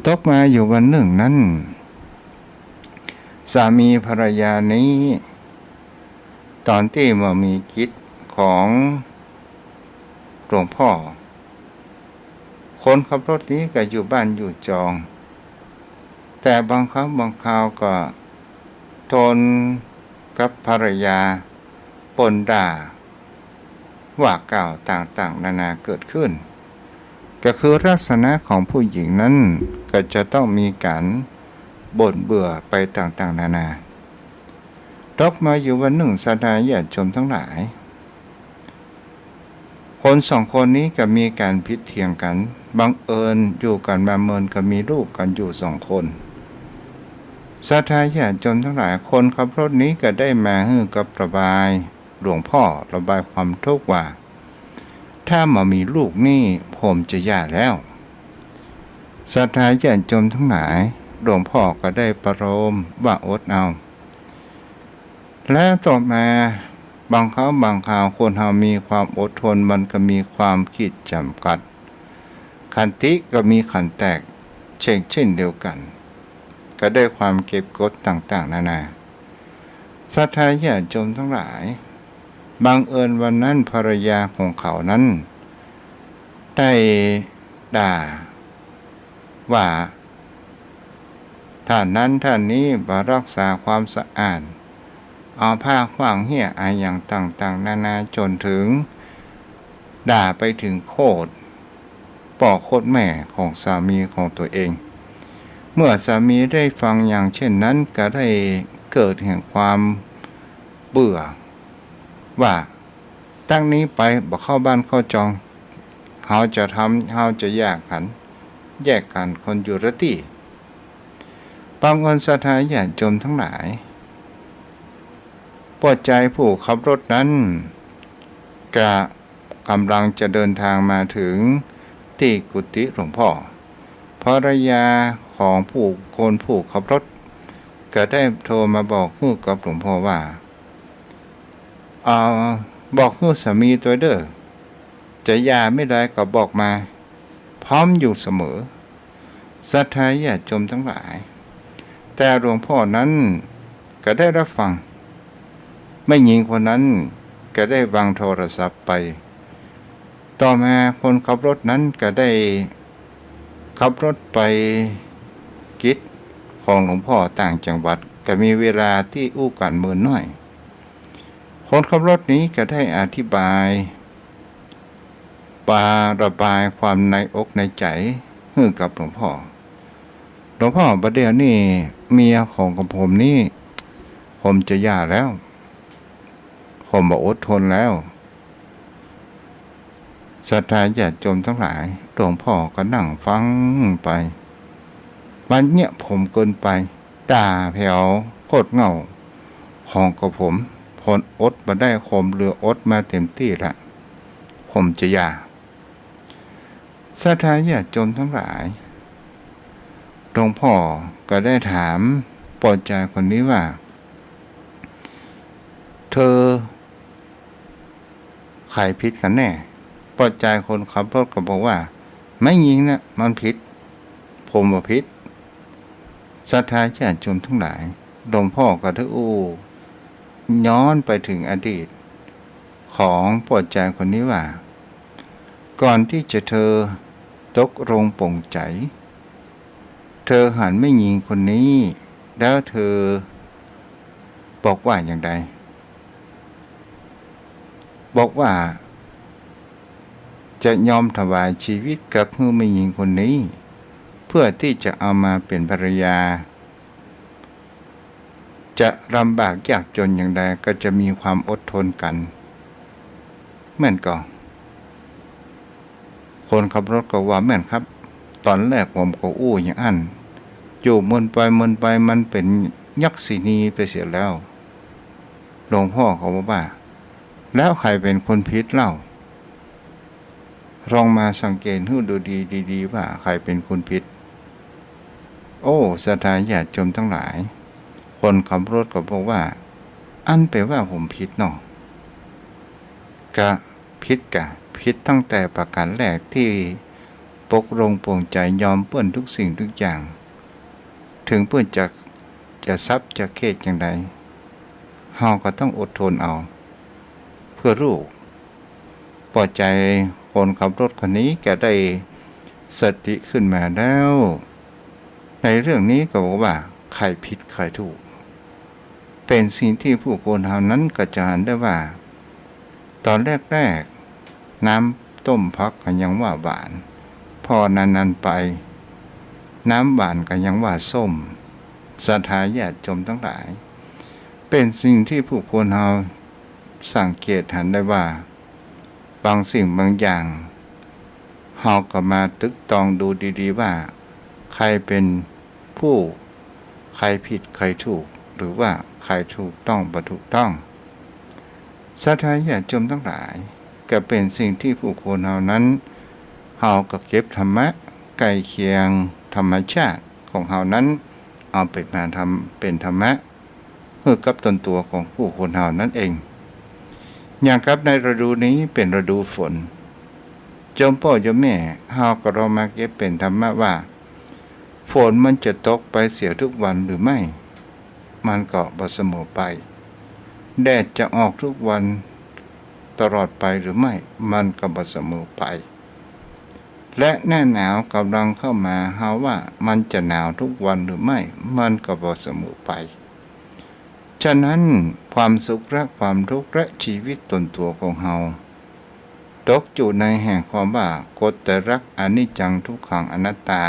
ตกมาอยู่วันนึ่งนั้น สามีภรรยานี้ ต๋อนตี้บ่มีกิจของหลวงพ่อ คนขับรถนี้ก็อยู่บ้านอยู่จอง แต่บางครั้งบางคราวก็ทนกับภรรยาบ่นด่า ว่ากล่าวต่างๆ นานาเกิดขึ้น ก็คือลักษณะของผู้หญิงนั้นก็จะต้องมีก๋านบ่นเบื่อไปต่างๆ นานา ตกมาอยู่วันนึ่ง ศรัทธาญาติโยมตังหลาย คนสองคนนี้ก็มีก๋านผิดเถียงกั๋น บังเอิญอยู่กั๋นมาเมินก็มีลูกกั๋นอยู่สองคน ศรัทธาญาติโยมตังหลาย คนขับรถนี้ก็ได้มาหื้อกับระบาย หลวงพ่อระบายความทุกข์ว่า ถ้าบ่มีลูกนี่ผมจะแย่แล้ว ศรัทธาญาติโยมตังหลาย หลวงพ่อก็ได้ประโลมว่าอดเอา และต่อมาบางครั้งบางคราวคนเฮามีความอดทน มันก็มีความขีดจ๋ำกัด ขันติก็มีขันแตกเช่น เช่นเดียวกั๋น ก็ได้ความเก็บกดต่างๆ นานา ศรัทธาญาติโยมตังหลาย บังเอิญวันนั้นภรรยาของเขานั้นได้ด่าว่า ท่านนั้นท่านนี้บ่รักษาความสะอาด เอาผ้าขว้างเหี้ยอะหยังต่างๆ นานา จ๋นถึงด่าไปถึงโคตรป้อโคตรแม่ของสามีของตั๋วเอง เมื่อสามีได้ฟังอย่างเช่นนั้นก็ได้เกิดแห่งความเบื่อ ว่า ตั้งนี้ไปบ่เข้าบ้านเข้าจอง เฮาจะทำ เฮาจะแยกกั๋น แยกกั๋นคนอยู่ละตี้ บังเอิญศรัทธาญาติโยมตังหลาย ป้อจายผู้ขับรถนั้น ก็ก๋ำลังจะเดินทางมาถึงตี้กุฏิหลวงพ่อ ภรรยาของผู้คนผู้ขับรถ ก็ได้โทรมาบอกหื้อกับหลวงพ่อว่า อ่า บอกหื้อสามีตวยเด้อ จะหย่าเมื่อใดก็บอกมา พร้อมอยู่เสมอ ศรัทธาญาติโยมทั้งหลาย แต่หลวงพ่อนั้นก็ได้รับฟัง แม่ญิงคนนั้นก็ได้วางโทรศัพท์ไป ต่อมาคนขับรถนั้นก็ได้ขับรถไปกิจของหลวงพ่อต่างจังหวัด ก็มีเวลาตี้อู้กั๋นเมินน้อย คนขับรถนี้ก็ได้อธิบาย ปาระบายความในอกในใจ๋หื้อกับหลวงพ่อ หลวงพ่อ บัดเดี๋ยวนี้เมียของกระผมนี้ ผมจะหย่าแล้ว ผมบ่อดทนแล้ว ศรัทธาญาติโยมทั้งหลาย หลวงพ่อก็นั่งฟังไป มันเยียะผมเกินไป ด่าแผวโคตรเหง้าของกระผม ผมอดบ่ได้ ผมเหลืออดมาเต็มตี้ละ ผมจะหย่า ศรัทธาญาติโยมทั้งหลาย หลวงพ่อก็ได้ถามป้อจายคนนี้ว่า เธอใผผิดกั๋นแน่ ป้อจายคนขับรถก็บอกว่า แม่ญิงน่ะมันผิด ผมบ่ผิด ศรัทธาญาติโยมทั้งหลาย หลวงพ่อก็ได้อู้ย้อนไปเถิงอดีตของป้อจายคนนี้ว่า ก่อนตี้จะเธอตกลงปลงใจ๋ เธอหันแม่ญิงคนนี้ แล้วเธอบอกว่าอย่างใด บอกว่าจะยอมถวายจีวิตกับหื้อแม่ญิงคนนี้ เพื่อตี้จะเอามาเป๋นภรรยา จะลำบากยากจ๋นอย่างใดก็จะมีความอดทนกั๋น แม่นก่อ คนขับรถก็ว่า แม่นครับ ต๋อนแรกผมก็อู้อย่างอั้น อยู่เมินไปเมินไปมันเป๋นยักษินีไปเสียแล้ว หลวงพ่อก็บอกว่า แล้วใผเป๋นคนผิดเล่า ลองมาสังเกตหื้อดูดีๆ ว่าใผเป๋นคนผิด โอ้ ศรัทธาญาติโยมทั้งหลาย คนขับรถก็บอกว่า อันแปลว่าผมผิดเนาะ กะผิดกะ ผิดตั้งแต่ประก๋านแรกตี้ปกลงปลงใจ๋ยอมเปิ้นทุกสิ่งทุกอย่าง เถิงเปิ้นจะ จะซับจะเขตอย่างใด เฮาก็ต้องอดทนเอา เพื่อลูก ป้อจายคนขับรถคนนี้ก็ได้สติขึ้นมาแล้ว ในเรื่องนี้ก็บอกว่าใผผิดใผถูก เป๋นสิ่งตี้ผู้คนเฮานั้นก็จะหันได้ว่า ต๋อนแรกๆ น้ำต้มผักก็ยังว่าหวาน พอนานๆ ไป น้ำหวานก็ยังว่าส้ม ศรัทธาญาติโยมทั้งหลาย เป๋นสิ่งตี้ผู้คนเฮาสังเกตหันได้ว่า บางสิ่งบางอย่าง เฮาก็มาตึกตองดูดีๆ ว่าใผเป๋นผู้ ใผผิดใผถูก หรือว่าใผถูกต้องบ่ถูกต้อง ศรัทธาญาติโยมทั้งหลาย ก็เป๋นสิ่งตี้ผู้คนเฮานั้น เฮาก็เก็บธรรมะใก้เคียงธรรมชาติของเฮานั้น เอาไปมาทำเป๋นธรรมะ หื้อกับตนตั๋วของผู้คนเฮานั้นเอง อย่างกับในฤดูนี้เป๋นฤดูฝน โยมป้อโยมแม่ เฮาก็ลองมาเก็บเป๋นธรรมะว่า ฝนมันจะตกไปเสียทุกวันหรือไม่ มันก็บ่เสมอไป แดดจะออกทุกวันตลอดไปหรือไม่ มันก็บ่เสมอไป และหน้าหนาวก่ำลังเข้ามา เฮาว่ามันจะหนาวทุกวันหรือไม่ มันก็บ่เสมอไป ฉะนั้นความสุขและความทุกข์และจีวิตตนตั๋วของเฮา ตกอยู่ในแห่งความว่ากฎไตรลักษณ์อนิจจังทุกขังอนัตตา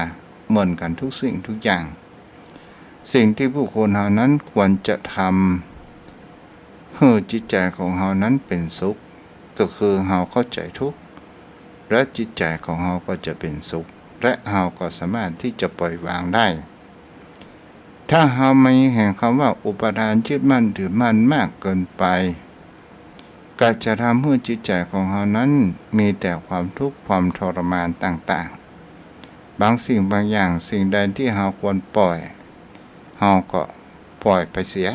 เหมือนกั๋นทุกสิ่งทุกอย่าง สิ่งตี้ผู้คนเฮานั้นควรจะทำหื้อจิตใจ๋ของเฮานั้นเป๋นสุข ก็คือเฮาเข้าใจ๋ทุกข์ และจิตใจ๋ของเฮาก็จะเป๋นสุข และเฮาก็สามารถตี้จะปล่อยวางได้ ถ้าเฮามีแห่งคำว่าอุปาทานยึดมั่นถือมั่นมากเกินไป ก็จะทำหื้อจิตใจ๋ของเฮานั้นมีแต่ความทุกข์ความทรมานต่างๆ บางสิ่งบางอย่าง สิ่งใดตี้เฮาควรปล่อย เฮาก็ปล่อยไปเสีย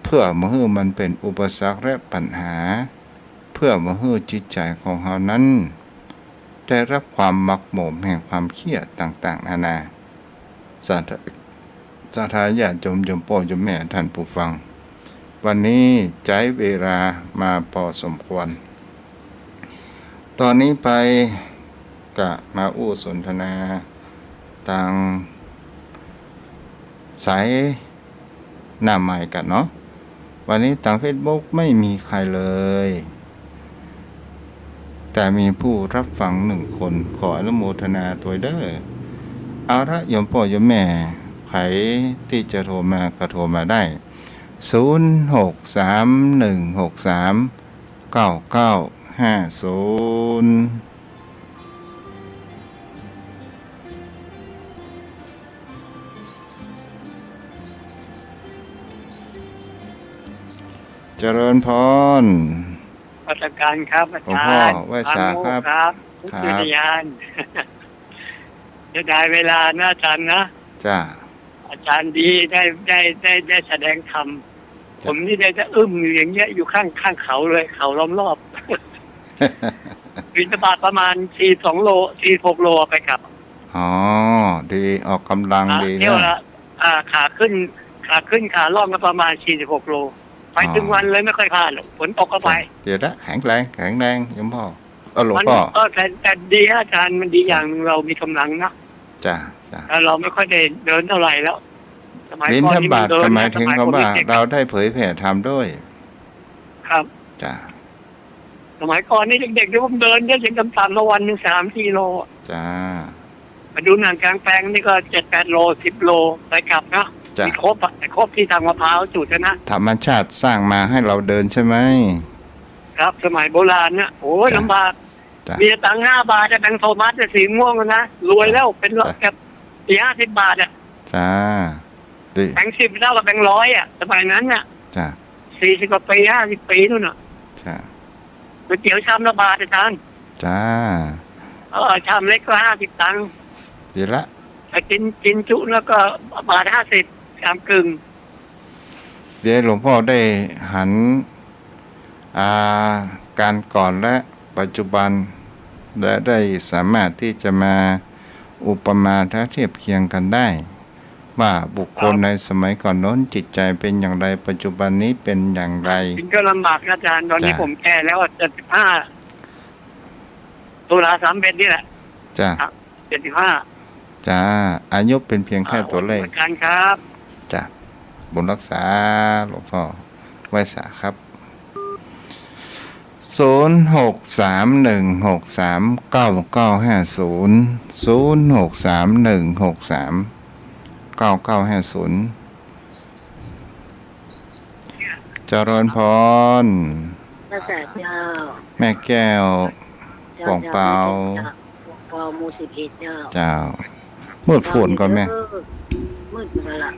เพื่อบ่หื้อมันเป๋นอุปสรรคและปัญหา เปื้อบ่หื้อจิตใจ๋ของเฮานั้น ได้ฮับความหมักหมมแห่งความเคียดต่างๆ นานา ศรัทธา ศรัทธาญาติโยม โยมป้อ โยมแม่ ท่านผู้ฟัง วันนี้ใจ๊เวลามาปอสมควร ต่อนี้ไปก็มาอู้สนทนาตางสายหน้าไมค์กั๋นเนาะ วันนี้ตางเฟซบุ๊กไม่มีใครเลย แต่มีผู้ฮับฟังหนึ่งคน ขออนุโมทนาตวยเด้อ เอาละ โยมป้อ โยมแม่ ใผตี้จะโทรมาก็โทรมาได้ ศูนย์ หก สาม หนึ่ง หก สาม เก้า เก้า ห้า ศูนย์ เจริญพร นมัสก๋านครับ อาจ๋ารย์ หลวงป้อ ไหว้สาครับ ปาโมกข์ครับ ครับ อุทยาน เสียดายเวลานะอาจ๋ารย์นะ จ้า อาจ๋ารย์ดี ได้ ได้ ได้ ได้แสดงธรรม จ้ะ ผมนี่ได้แต่อึ้มอยู่อย่างเงี้ย อยู่ข้าง ข้างเขาเลย เขาล้อมรอบ บิณฑบาตประมาณสี่สิบสองโล สี่สิบหกโลไปกลับ อ๋อ ดี ออกก๋ำลัง อ่า ดีนะ เที่ยวละ อ่า ขาขึ้น ขาขึ้น ขาล่องก็ประมาณสี่สิบหกโล ไป อ๋อ ตึงวันเลย ไม่ค่อยพลาดหรอก ฝนตกก็ไป จ้ะ เดี๋ยวนะ แข็งแรง แข็งแรง โยมป้อ เออ หลวงป้อ มัน เออ แต่ แต่ดีฮะอาจ๋ารย์ มันดี จ้ะ อย่างหนึ่ง เรามีก๋ำลังนะ จ้ะ จ้ะ แล้วเราไม่ค่อยได้เดินเท่าไหร่แล้ว สมัยก่อนนี่มันเดินนะ บิณฑบาตก็หมายถึง สมัยผม คำว่า เด็กๆ เราได้เผยแผ่ธรรมด้วย ครับ จ้ะ สมัยก่อนนี่เด็กๆ นี่ผมเดินได้อย่างต่ำๆ นะ วันหนึ่งสามกิโล จ้ะ มาดูหนังกลางแปลงนี่ก็เจ็ดแปดโล สิบโล ไปกลับนะ จ้ะ มีครบอะ แต่ครบที่ทางมะพร้าวจุดนะ ธรรมชาติสร้างมาให้เราเดินใช่ไหม ครับ สมัยโบราณนะ โอ้ย จ้ะ ลำบาก จ้ะ มีตังค์ห้าบาทอะ แบงก์โทมัสอะ สีม่วงอะนะ รวยแล้ว จ้ะ เป็นร้อย จ้ะ แบบสี่ห้าสิบบาทอะ จ้า ดี แบงก์สิบเท่ากับแบงก์ร้อยอะ สมัยนั้นน่ะ จ้ะ สี่สิบกว่าปี ห้าสิบปีนู่นน่ะ จ้ะ ก๋วยเตี๋ยวชามละบาทอะอาจ๋ารย์ จ้า เออ ชามเล็กก็ห้าสิบตังค์ ดีละ แต่กิน กินจุแล้วก็บาทห้าสิบ ชามกึ่ง เดี๋ยวหลวงป้อได้หัน อ่า ก๋านก่อนและปัจจุบัน และได้สามารถที่จะมาอุปมาและเทียบเคียงกันได้ ว่าบุคคล ครับ ในสมัยก่อนโน้นจิตใจเป็นอย่างไร ปัจจุบันนี้เป็นอย่างไร กินก็ลำบากนะอาจ๋ารย์ ตอนนี้ จ้ะ ผมแก่แล้วอะ เจ็ดสิบห้า ตุลาสามเอ็ดนี่แหละ จ้ะ ครับ เจ็ดสิบห้า จ้า อายุเป็นเพียงแค่ตัวเลข อ่า วันนี้วันจันทร์ครับ จ้ะ บุญฮักษา หลวงป้อ ไหว้สาครับ ศูนย์ หก สาม หนึ่ง หก สาม เก้า เก้า ห้า ศูนย์ ศูนย์ หก สาม หนึ่ง หก สาม เก้า เก้า ห้า ศูนย์ เจริญพร พระสาเจ้า แม่แก้ว เจ้า ป่องเปา เจ้า แม่แก้ว ป่องเปา หมู่สิบเอ็ด เจ้า เจ้า มืดฝนก่อแม่ เจ้า มืดเหมือนกั๋นละ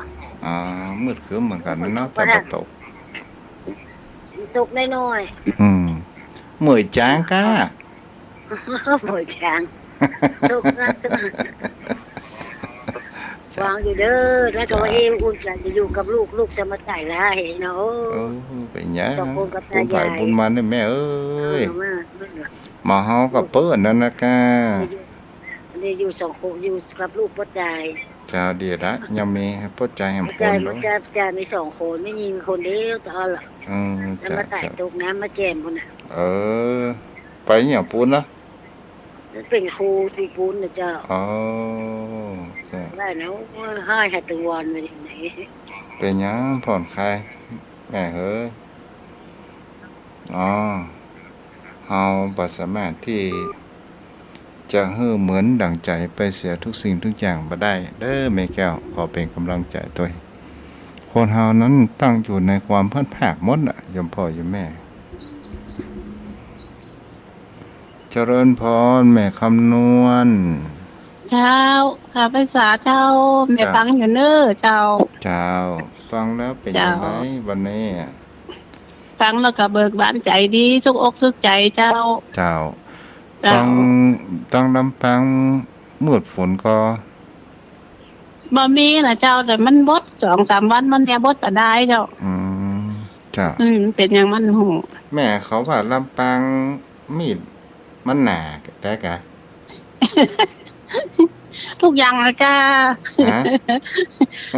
อ๋อ มืดครึ้มเหมือนกั๋นเนาะ ฝนตก แต่บ่ตก ตกน้อยๆ อืม เหมยจ๋างก้า โอ้ย ช้าง ทุกข์นะ ทุกข์ จ้ะ หวังอยู่เด้อ แล้วก็ว่า จ้ะ เอ๊ะ อุ่นใจจะอยู่กับลูก ลูกจะมาต๋ายละเห็นเนาะ โอ้ โอ้ เป๋นหยัง สองคนกับตายาย บุญไผบุญมันเนี่ยแม่เอ้ย เอามา มาเฮากับเปิ้นนั่นนะก้า ได้อยู่ ได้อยู่สองคน อยู่กับลูกป้อจาย เจ้า ดีละ ยังมีป้อจายแหมคน ป้อจาย ลูก ป้อจาย ป้อจายมีสองคน แม่ญิงคนเดียว ต๋อนละ อืม แล้วมาต๋าย เจ้า ตกน้ำมาแจ่มพุ้นน่ะ เออ ไปเนี่ยปูนนะ มันเป๋นครูตี้ปูนนะเจ้า อ๋อ เจ้า ว่าเนาะ ว่าให้หาตึงวันมาอย่างไหน เป๋นหยังผ่อนคลาย แม่เฮ้ย อ๋อ เฮาบ่สามารถตี้จะหื้อเหมือนดั่งใจ๋ไปเสียทุกสิ่งทุกอย่างบ่ได้เด้อแม่แก้ว ขอเป๋นก๋ำลังใจ๋ตวย คนเฮานั้นตั้งอยู่ในความพลัดพรากหมดน่ะ โยมป้อโยมแม่ เจริญพร แม่คำนวณ เจ้า ข้าพเจ้า เจ้า แม่ เจ้า ฟังอยู่เน้อเจ้า เจ้า ฟังแล้วเป๋น เจ้า อย่างไรวันนี้อะ ฟังแล้วก็เบิกบานใจ๋ดี สุขอกสุขใจ๋เจ้า เจ้า เจ้า ฟัง ตั้งลำพังมืดฝนก็ บ่มีนะเจ้า แต่มันบดสองสามวันมาเนี่ย บดบ่ได้เจ้า อืม เ เจ้า อืม เป๋นอย่างมันฮู้ แม่เขาว่าลำปางมีดมันหนาแต๊กะ ทุกอย่างอะกา ฮะ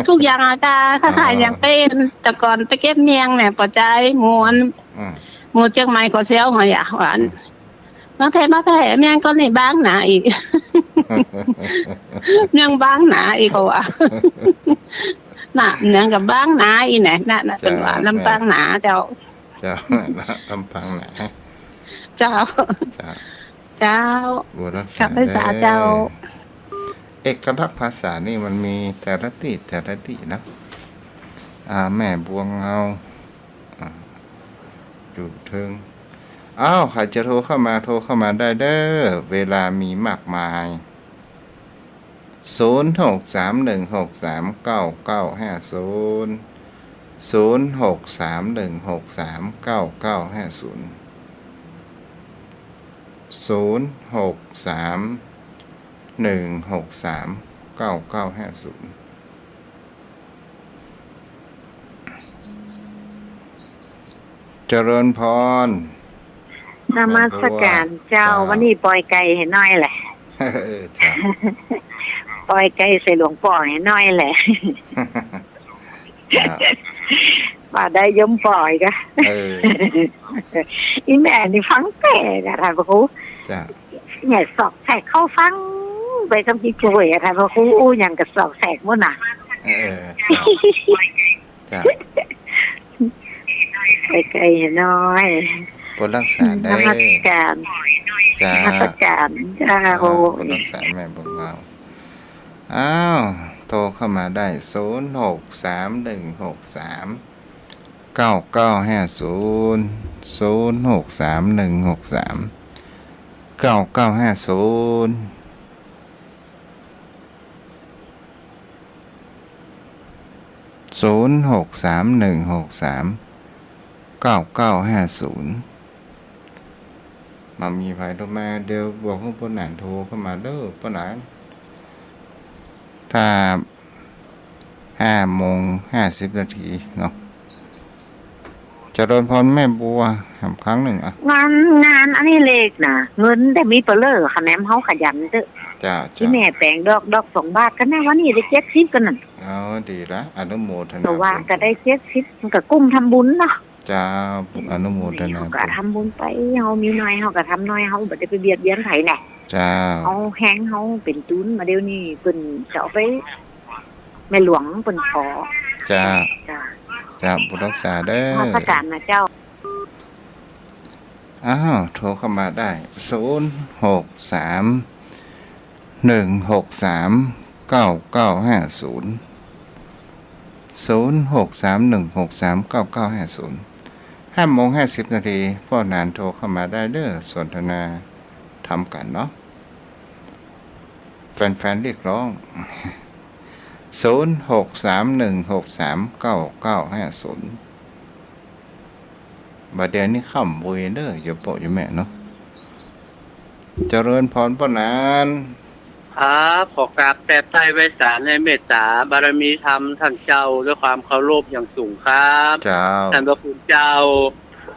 ทุกอย่างอะกา อ๋อ ขายอย่างเป๋น แต่ก่อนไปเก็บเมี่ยงเนี่ย ป้อใจ๋ หมู่อัน อืม หมู่เจียงใหม่ก็เสี้ยวหอยอะ ว่าอัน อืม บางแท้ บางแท้ เมี่ยงก็นี่บางหนาอีก เมี่ยงบางหนาอีก เขาว่า น่ะ เมี่ยงก็บางหนาอีกแหละ น่ะ น่ะ เจ้า เปิ้นว่าลำปางหนาเจ้า เจ้า ลำปางหนา เจ้า เจ้า เจ้า บุญรักษา ขอบคุณเจ้า เด้อ เอกลักษณ์ภาษานี่มันมีแต่ละตี้ แต่ละตี้เนาะ อ่า แม่บัวเงา อ่า อยู่เทิง อ้าว ใผจะโทรเข้ามา โทรเข้ามาได้เด้อ เวลามีมากมาย ศูนย์หกสามหนึ่งหกสามเก้าเก้าห้าศูนย์ ศูนย์หกสามหนึ่งหกสามเก้าเก้าห้าศูนย์ ศูนย์หกสามหนึ่งหกสามเก้าเก้าห้าศูนย์ เจริญพร นมัสการเจ้า เจ้า วันนี้ปอยไก่หื้อหน้อยแหละ เออ เจ้า ปอยไก่ใส่หลวงป้อหื้อหน้อยแหละ เจ้า ว่าได้โยมปอยกะ เออ อีแม่นี่ฟังแปลกอะ ท่านพระครู เจ้า เนี่ย ซอกแซกเข้าฟังไปกับจิ๊กจ้วยอะ ท่านพระครู อู้หยังก็ซอกแซกหมดน่ะ เออ เจ้า เจ้า ไก่ๆ น้อย บุญรักษาเด้อ นมัสการ เจ้า นมัสการ เจ้า เจ้า บุญรักษาแม่บัวเงา อ้าว โทรเข้ามาได้ ศูนย์หกสามหนึ่งหกสามเก้าเก้าห้าศูนย์ ศูนย์หกสามหนึ่งหกสามเก้าเก้าห้าศูนย์ ศูนย์หกสามหนึ่งหกสามเก้าเก้าห้าศูนย์ บ่มีใผโทรมา เดี๋ยวบอกหื้อป้อหนานโทรเข้ามาเด้อ ป้อหนาน ถ้าห้าโมงห้าสิบนาทีเนาะ เจริญพรแม่บัว แหมครั้งนึ่งอะ งาน งานอดิเรกน่ะ เงินแต่มีเปล่าคะแนนเฮาขยันเต๊อะ จ้า อีแม่แป๋งดอก ดอกสองบาทก็นะ วันนี้ได้เจ็ดสิบก็นั่น อ๋อ ดีละ อนุโมทนา แต่ว่าก็ได้เจ็ดสิบ มันก็กุ้มทำบุญเนาะ เจ้า อนุโมทนา เฮาก็ทำบุญไป เฮามีน้อย เฮาก็ทำน้อย เฮาบ่ได้ไปเบียดเบียนใผแหละ เจ้า เอาแฮงเฮาเป๋นตูนมาเดี๋ยวนี้ เปิ้นจะเอาไป แม่หลวงเปิ้นขอ เจ้า เจ้า เจ้า บุญรักษาเด้อ นมัสการนะเจ้า อ้าว โทรเข้ามาได้ ศูนย์หกสามหนึ่งหกสามเก้าเก้าห้าศูนย์ ศูนย์หกสามหนึ่งหกสามเก้าเก้าห้าศูนย์ ห้าโมงห้าสิบนาที ป้อหนานโทรเข้ามาได้เด้อ สนทนาธรรมกั๋นเนาะ แฟนๆ เรียกร้อง ศูนย์หกสามหนึ่งหกสามเก้าเก้าห้าศูนย์ บ่าเดี่ยวนี้ค่ำเวยเด้อ โยมป้อโยมแม่เนาะ เจริญพรป้อหนาน ครับ ขอกราบแปดไตรไพศาลในเมตตาบารมีธรรมต้านเจ้า ด้วยความเคารพอย่างสูงครับ เจ้า ต้านพระคุณเจ้า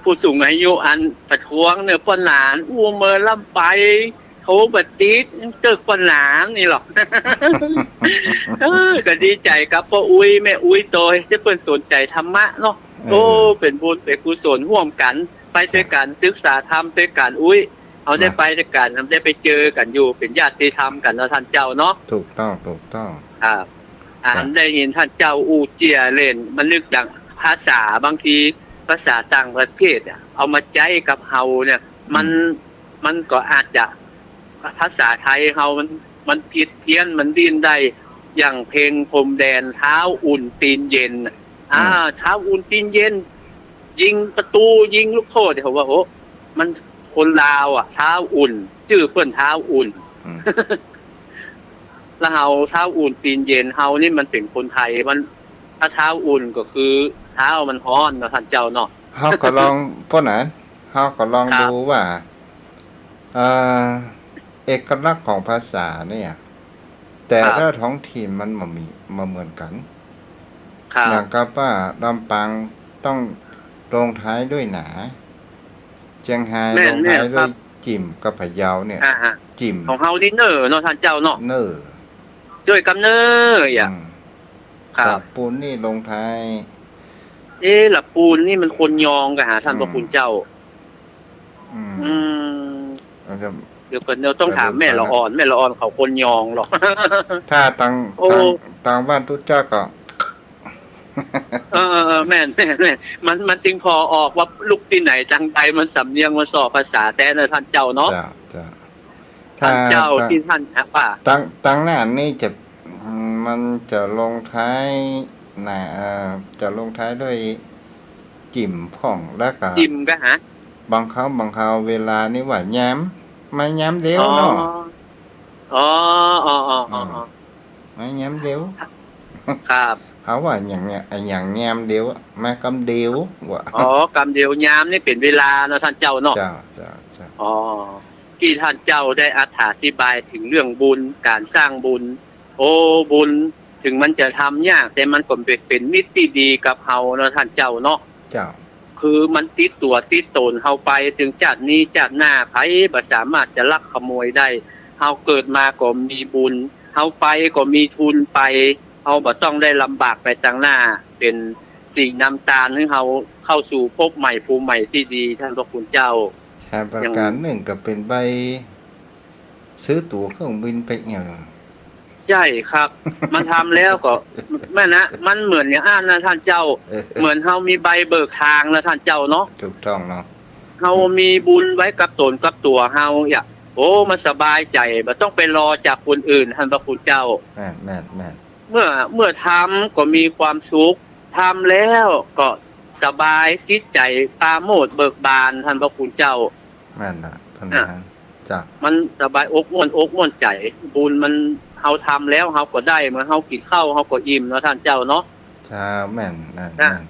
ผู้สูงอายุอันประท้วงเนี่ย ป้อหนานอู้เมินล้ำไป โทรบ่ติด เจิกป้อหนานนี่หรอก เออ ก็ดีใจ๋กับป้ออุ๊ย แม่อุ๊ยโตย ตี้เปิ้นสนใจ๋ธรรมะเนาะ เออ โอ้ เป๋นบุญเป๋นกุศลฮ่วมกั๋น ไปตวยกั๋น ศึกษาธรรมตวยกั๋น อุ๊ย เฮาได้ไปตวยกั๋น ได้ไปเจอกั๋นอยู่ เป๋นญาติธรรมกั๋นเนาะต้านเจ้าเนาะ ถูกต้อง ถูกต้อง ครับ อ่า ได้ยินต้านเจ้าอู้เจียเล่น มันนึกดังภาษา บางทีภาษาต่างประเทศอะ เอามาใจ๊กับเฮาเนี่ย มัน อืม มันก็อาจจะ ภาษาไทยเฮามัน มันผิดเพี้ยน มันดิ้นได้ อย่างเพลงพรมแดน เท้าอุ่นตีนเย็นน่ะ อ่า อ่า เท้าอุ่นตีนเย็น ยิงประตู ยิงลูกโต้ เดี๋ยวผมว่า โอ้ มันคนลาวอะ เท้าอุ่น จื้อเปิ้นเท้าอุ่น อืม แล้วเฮาเท้าอุ่นตีนเย็น เฮานี่มันเป๋นคนไทย มัน ถ้าเท้าอุ่นก็คือเท้ามันฮ้อนเนาะต้านเจ้าเนาะ เฮาก็ลอง ป้อหนาน เฮาก็ลอง ครับ ดูว่า เอ่อ เอกลักษณ์ของภาษาเนี่ย แต่ละ ครับ ท้องถิ่นมันบ่มี บ่เหมือนกั๋น ครับ อย่างกับว่าลำปางต้อง ลงท้ายด้วยหนา เจียงฮาย แม่น ลงท้าย แม่นครับ ด้วยจิ่ม กับพะเยาเนี่ย อ่าฮะ จิ่ม ของเฮานี่เน่อเนาะท่านเจ้าเนาะ เน่อ จ้วยกำเน่อ อย่า อืม ครับ ละปูนนี่ลงท้าย เอ๊ะ ละปูนนี่มันคนยองกะหาท่าน อืม พระคุณเจ้า อืม อืม แล้วก็ เดี๋ยวก่อน เดี๋ยวต้องถามแม่ละอ่อน แม่ละอ่อนเขาคนยองหรอก ถ้าตาง โอ้ ตาง ตางบ้านตุ๊จ้าก็ เออ เออ เออ แม่น แม่น แม่น มัน มันจึงผ่อออกว่าลุกตี้ไหน ตางใด มันสำเนียง มันส่อภาษาแต๊เนาะท่านเจ้าเนาะ เจ้า เจ้า ท่านเจ้า ตาง ตี้ท่าน ฮะ ว่า ตาง ตางน่านนี่จะ มันจะลงท้ายนะ เอ่อ จะลงท้ายด้วยจิ่มพ่อง แล้วก็ จิ่มกะหา บางคราว บางคราวเวลานี่ว่ายาม มายามเดียวเนาะ อ๋อ อ๋อ อ๋อ อ๋อ อ๋อ อืม อ๋อ มายามเดียว ครับ เขาว่าอย่างเนี้ย อะหยังยามเดียวอะ มากำเดียวว่ะ อ๋อ กำเดียว ยามนี่เป๋นเวลาเนาะท่านเจ้าเนาะ เจ้า เจ้า เจ้า อ๋อ ตี้ท่านเจ้าได้อธิบายเถิงเรื่องบุญ ก๋านสร้างบุญ โอ้ บุญ เถิงมันจะทำยาก แต่มันก็เป๋น เป๋นมิตรตี้ดีกับเฮาเนาะท่านเจ้าเนาะ เจ้า คือมันติดตั๋วติดต๋นเฮาไป เถิงจาตินี้จาติหน้า ใผบ่สามารถจะลักขโมยได้ เฮาเกิดมาก็มีบุญ เฮาไปก็มีทุนไป เฮาบ่ต้องได้ลำบากไปตางหน้า เป๋นสิ่งนำตานหื้อเฮาเข้าสู่ภพใหม่ภูมิใหม่ตี้ดี ท่านพระคุณเจ้า แถมประก๋านนึ่งก็เป๋นใบ ซื้อตั๋วเครื่องบินไปเอี่ยว ใจ้ครับ มันทำแล้วก็ แม่นนะ มันเหมือนอย่างอั้นนะท่านเจ้า เหมือนเฮามีใบเบิกทางนะท่านเจ้าเนาะ ถูกต้องเนาะ เฮามีบุญไว้กับต๋นกับตั๋วเฮา อย่า โอ้ มันสบายใจ๋ บ่ต้องไปรอจากคนอื่น ท่านพระคุณเจ้า แม่น แม่น แม่น เมื่อ เมื่อทำก็มีความสุข ทำแล้วก็สบาย จิตใจ๋ปราโมทย์เบิกบาน ท่านพระคุณเจ้า แม่นละ เปิ้น อ่ะ ว่า จ้ะ มันสบายอกม่วนอกม่วนใจ๋ บุญมัน เฮาทำแล้วเฮาก็ได้ เหมือนเฮากิ๋นข้าวเฮาก็อิ่มเนาะท่านเจ้าเนาะ เจ้า แม่น แม่น นะ แม่น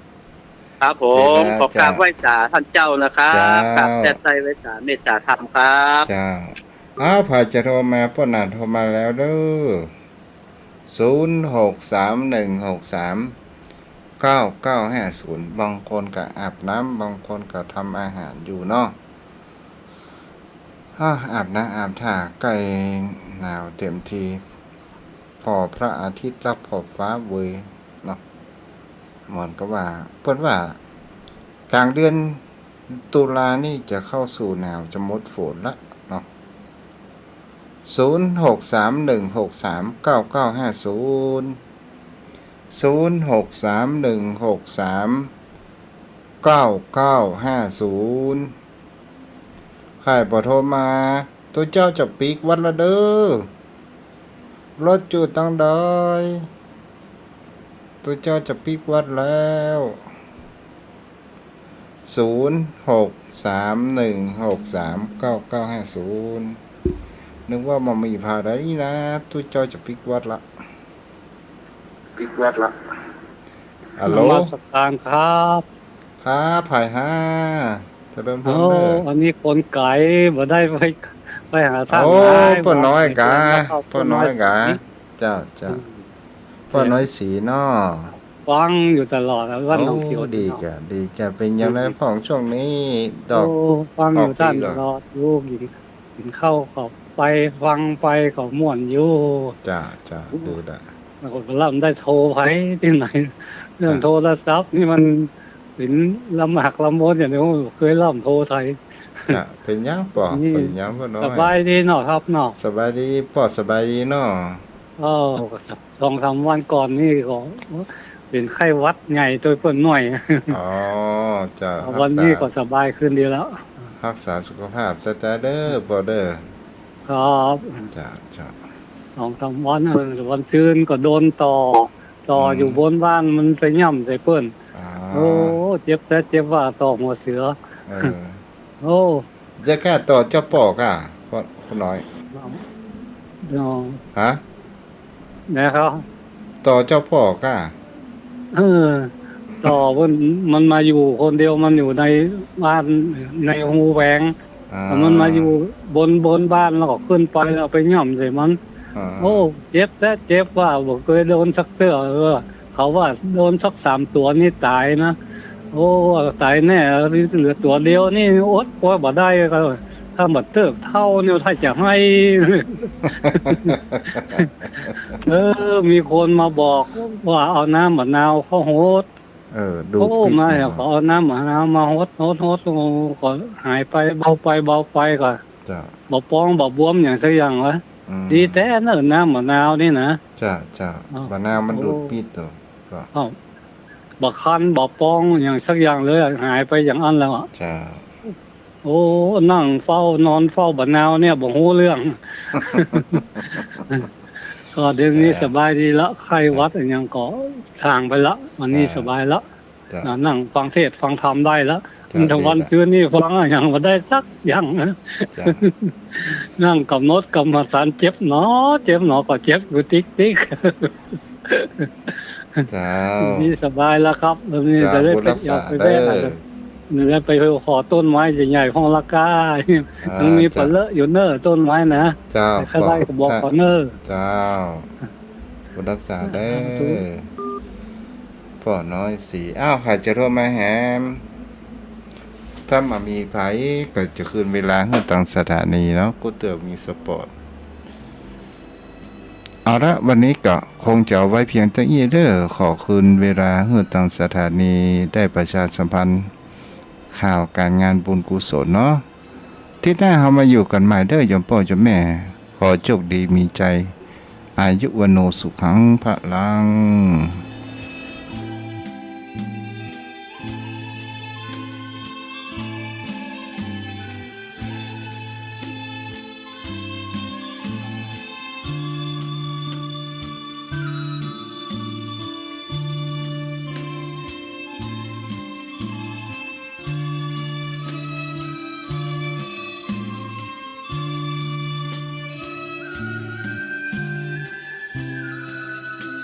ครับผม ดีแล้ว ขอกราบ เจ้า ไหว้สาท่านเจ้านะครับ เจ้า กราบแทบไตร้ไหว้สาเมตตาธรรมครับ เจ้า อ้าว ใผจะโทรมา ป้อหน้าโทรมาแล้วเด้อ ศูนย์หกสามหนึ่งหกสามเก้าเก้าห้าศูนย์ บางคนก็อาบน้ำ บางคนก็ทำอาหารอยู่เนาะ อ้าว อาบน้ำอาบท่า ใก้หนาวเต็มที ผ่อพระอาทิตย์ลับขอบฟ้าเวยเนาะ เหมือนกับว่า เปิ้นว่า ก๋างเดือนตุลานี่จะเข้าสู่หนาว จะหมดฝนละเนาะ ศูนย์หกสามหนึ่งหกสามเก้าเก้าห้าศูนย์ ศูนย์หกสามหนึ่งหกสามเก้าเก้าห้าศูนย์ ใผบ่โทรมา ตุ๊เจ้าจะปิ๊กวัดละเด้อ รถอยู่ตังใด ตุ๊เจ้าจะปิ๊กวัดแล้ว ศูนย์หกสามหนึ่งหกสามเก้าเก้าห้าศูนย์ นึกว่าบ่มีผาใดนี่นะ ตุ๊เจ้าจะปิ๊กวัดละ ปิ๊กวัดละ ฮัลโหล นมัสการครับ ครับ ใผฮะ เจริญพรเด้อ โอ้ อันนี้คนไก๋ บ่ได้ไป ไปหาท่าน โอ้ นาย ป้อน้อยกา ป้อน้อยกา ป้อน้อยศรี เจ้า เจ้า อืม ป้อน้อยศรีเนาะ ฟังอยู่ตลอดอะ วัดหนองเขียว โอ้ ดีจ้ะ ดีจ้ะ เป๋นอย่างไรพ่องช่วงนี้ ดอก โอ้ ฟังอยู่ ออกดีก่อ ท่านตลอด อยู่กิ๋น กิ๋นข้าวก็ไป ฟังไปก็ม่วนอยู่ จ้ะ จ้ะ ดีละ แล้วก็บ่ได้โทรใผตี้ไหน เรื่อง จ้ะ โทรศัพท์นี่มันเป๋นลำบากลำบนอย่างเดียว บ่เกยล่ำโทรใผ จ้ะ เป๋นหยังป้อ นี่ เป๋นหยังป้อน้อย สบายดีเนาะครับเนาะ สบายดีป้อ สบายดีเนาะ อ้อ ก็สองสามวันก่อนนี่ก็เป๋นไข้หวัดใหญ่ตวยเปิ้นหน่อย อ๋อ เจ้า วันนี้ก็สบายขึ้นดีแล้ว ฮักษาสุขภาพแต๊ๆ เด้อป้อเด้อ ครับ เจ้า เจ้า สองสามวัน เออ วันซืนก็โดนต่อ ต่อ อืม อยู่บนบ้านมันไปย่ำใส่เปิ้น อ๋อ โอ้ เจ็บแต๊เจ็บว่าต่อหัวเสือ เออ โอ้ จะกล้าต่อเจ้าป้อก้า ป้อ ป้อน้อย เนาะ ฮะ นะครับ ต่อเจ้าป้อก้า เออ ต่อเปิ้น มันมาอยู่คนเดียว มันอยู่ในบ้าน ในฮูแหวง อ่า มันมาอยู่บน บนบ้าน แล้วก็ขึ้นไป แล้วไปย่ำใส่มัน อ่า โอ้ เจ็บแต๊เจ็บว่า บ่เกยโดนสักเตื้อ เออ เขาว่าโดนสักสามตั๋วนี่ต๋ายนะ โอ้ ต๋ายแน่ เหลือตั๋วเดียวนี่ อดกลั้นบ่ได้ก็ ถ้าบ่เติบเต้านี่ ถ้าจะหื้อ เออ มีคนมาบอกว่าเอาน้ำมะนาวเข้าหด เออ ดูด โอ้ พิษ มา นะ ก็เอาน้ำมะนาวมาหด หด หด โอ้ ก็หายไป เบาไป เบาไป ก็ เจ้า บ่ปองบ่บวมหยังสักอย่างวะ อืม ดีแต๊เนาะ น้ำมะนาวนี่นะ เจ้า เจ้า อ้าว มะนาวมัน โอ้ ดูดพิษตัว ก็ อ้าว บ่คันบ่ปองหยังสักอย่างเลย หายไปอย่างอั้นแล้วอะ เจ้า โอ้ นั่งเฝ้า นอนเฝ้ามะนาวเนี่ย บ่ฮู้เรื่อง ก็เดี๋ยวนี้ เจ้า สบายดีละ ไข้หวัด เจ้า อะหยังก็จางไปละ วันนี้ เจ้า สบายละ เจ้า นะ นั่งฟังเทศน์ฟังธรรมได้ละ เจ้า ทั้งวัน ดีละ คืนนี้ฟังอะหยังบ่ได้สักอย่างนะ เจ้า นั่งกำหนดกรรมฐาน เจ็บหนอ เจ็บหนอ ก็เจ็บอยู่ติ๊กติ๊ก เจ้า นี่สบายแล้วครับ วันนี้ เจ้า จะได้ บุญรักษา ไป เด้อ ไปแวะ จะได้ไปขอต้นไม้ใหญ่ๆ ของละก้า อ่า ยังมี เจ้า ปะเลอะอยู่เน้อ ต้นไม้นะ เจ้า ใครได้ก็บอก ถ้า ขอเน้อ เจ้า บุญรักษาเด้อ สาธุ ป้อน้อยศรี อ้าว ใผจะโทรมาแหม ถ้าบ่มีใผก็จะคืนเวลาหื้อตังสถานีเนาะ กูเตื้อมีสปอร์ต เอาละ วันนี้ก็คงจะเอาไว้เพียงเต้าอี้เด้อ ขอคืนเวลาหื้อตังสถานีได้ประชาสัมพันธ์ข่าวก๋านงานบุญกุศลเนาะ อาทิตย์หน้าเฮามาอยู่กั๋นใหม่เด้อ โยมป้อโยมแม่ ขอโชคดีมีชัย อายุวัณโณสุขังพลัง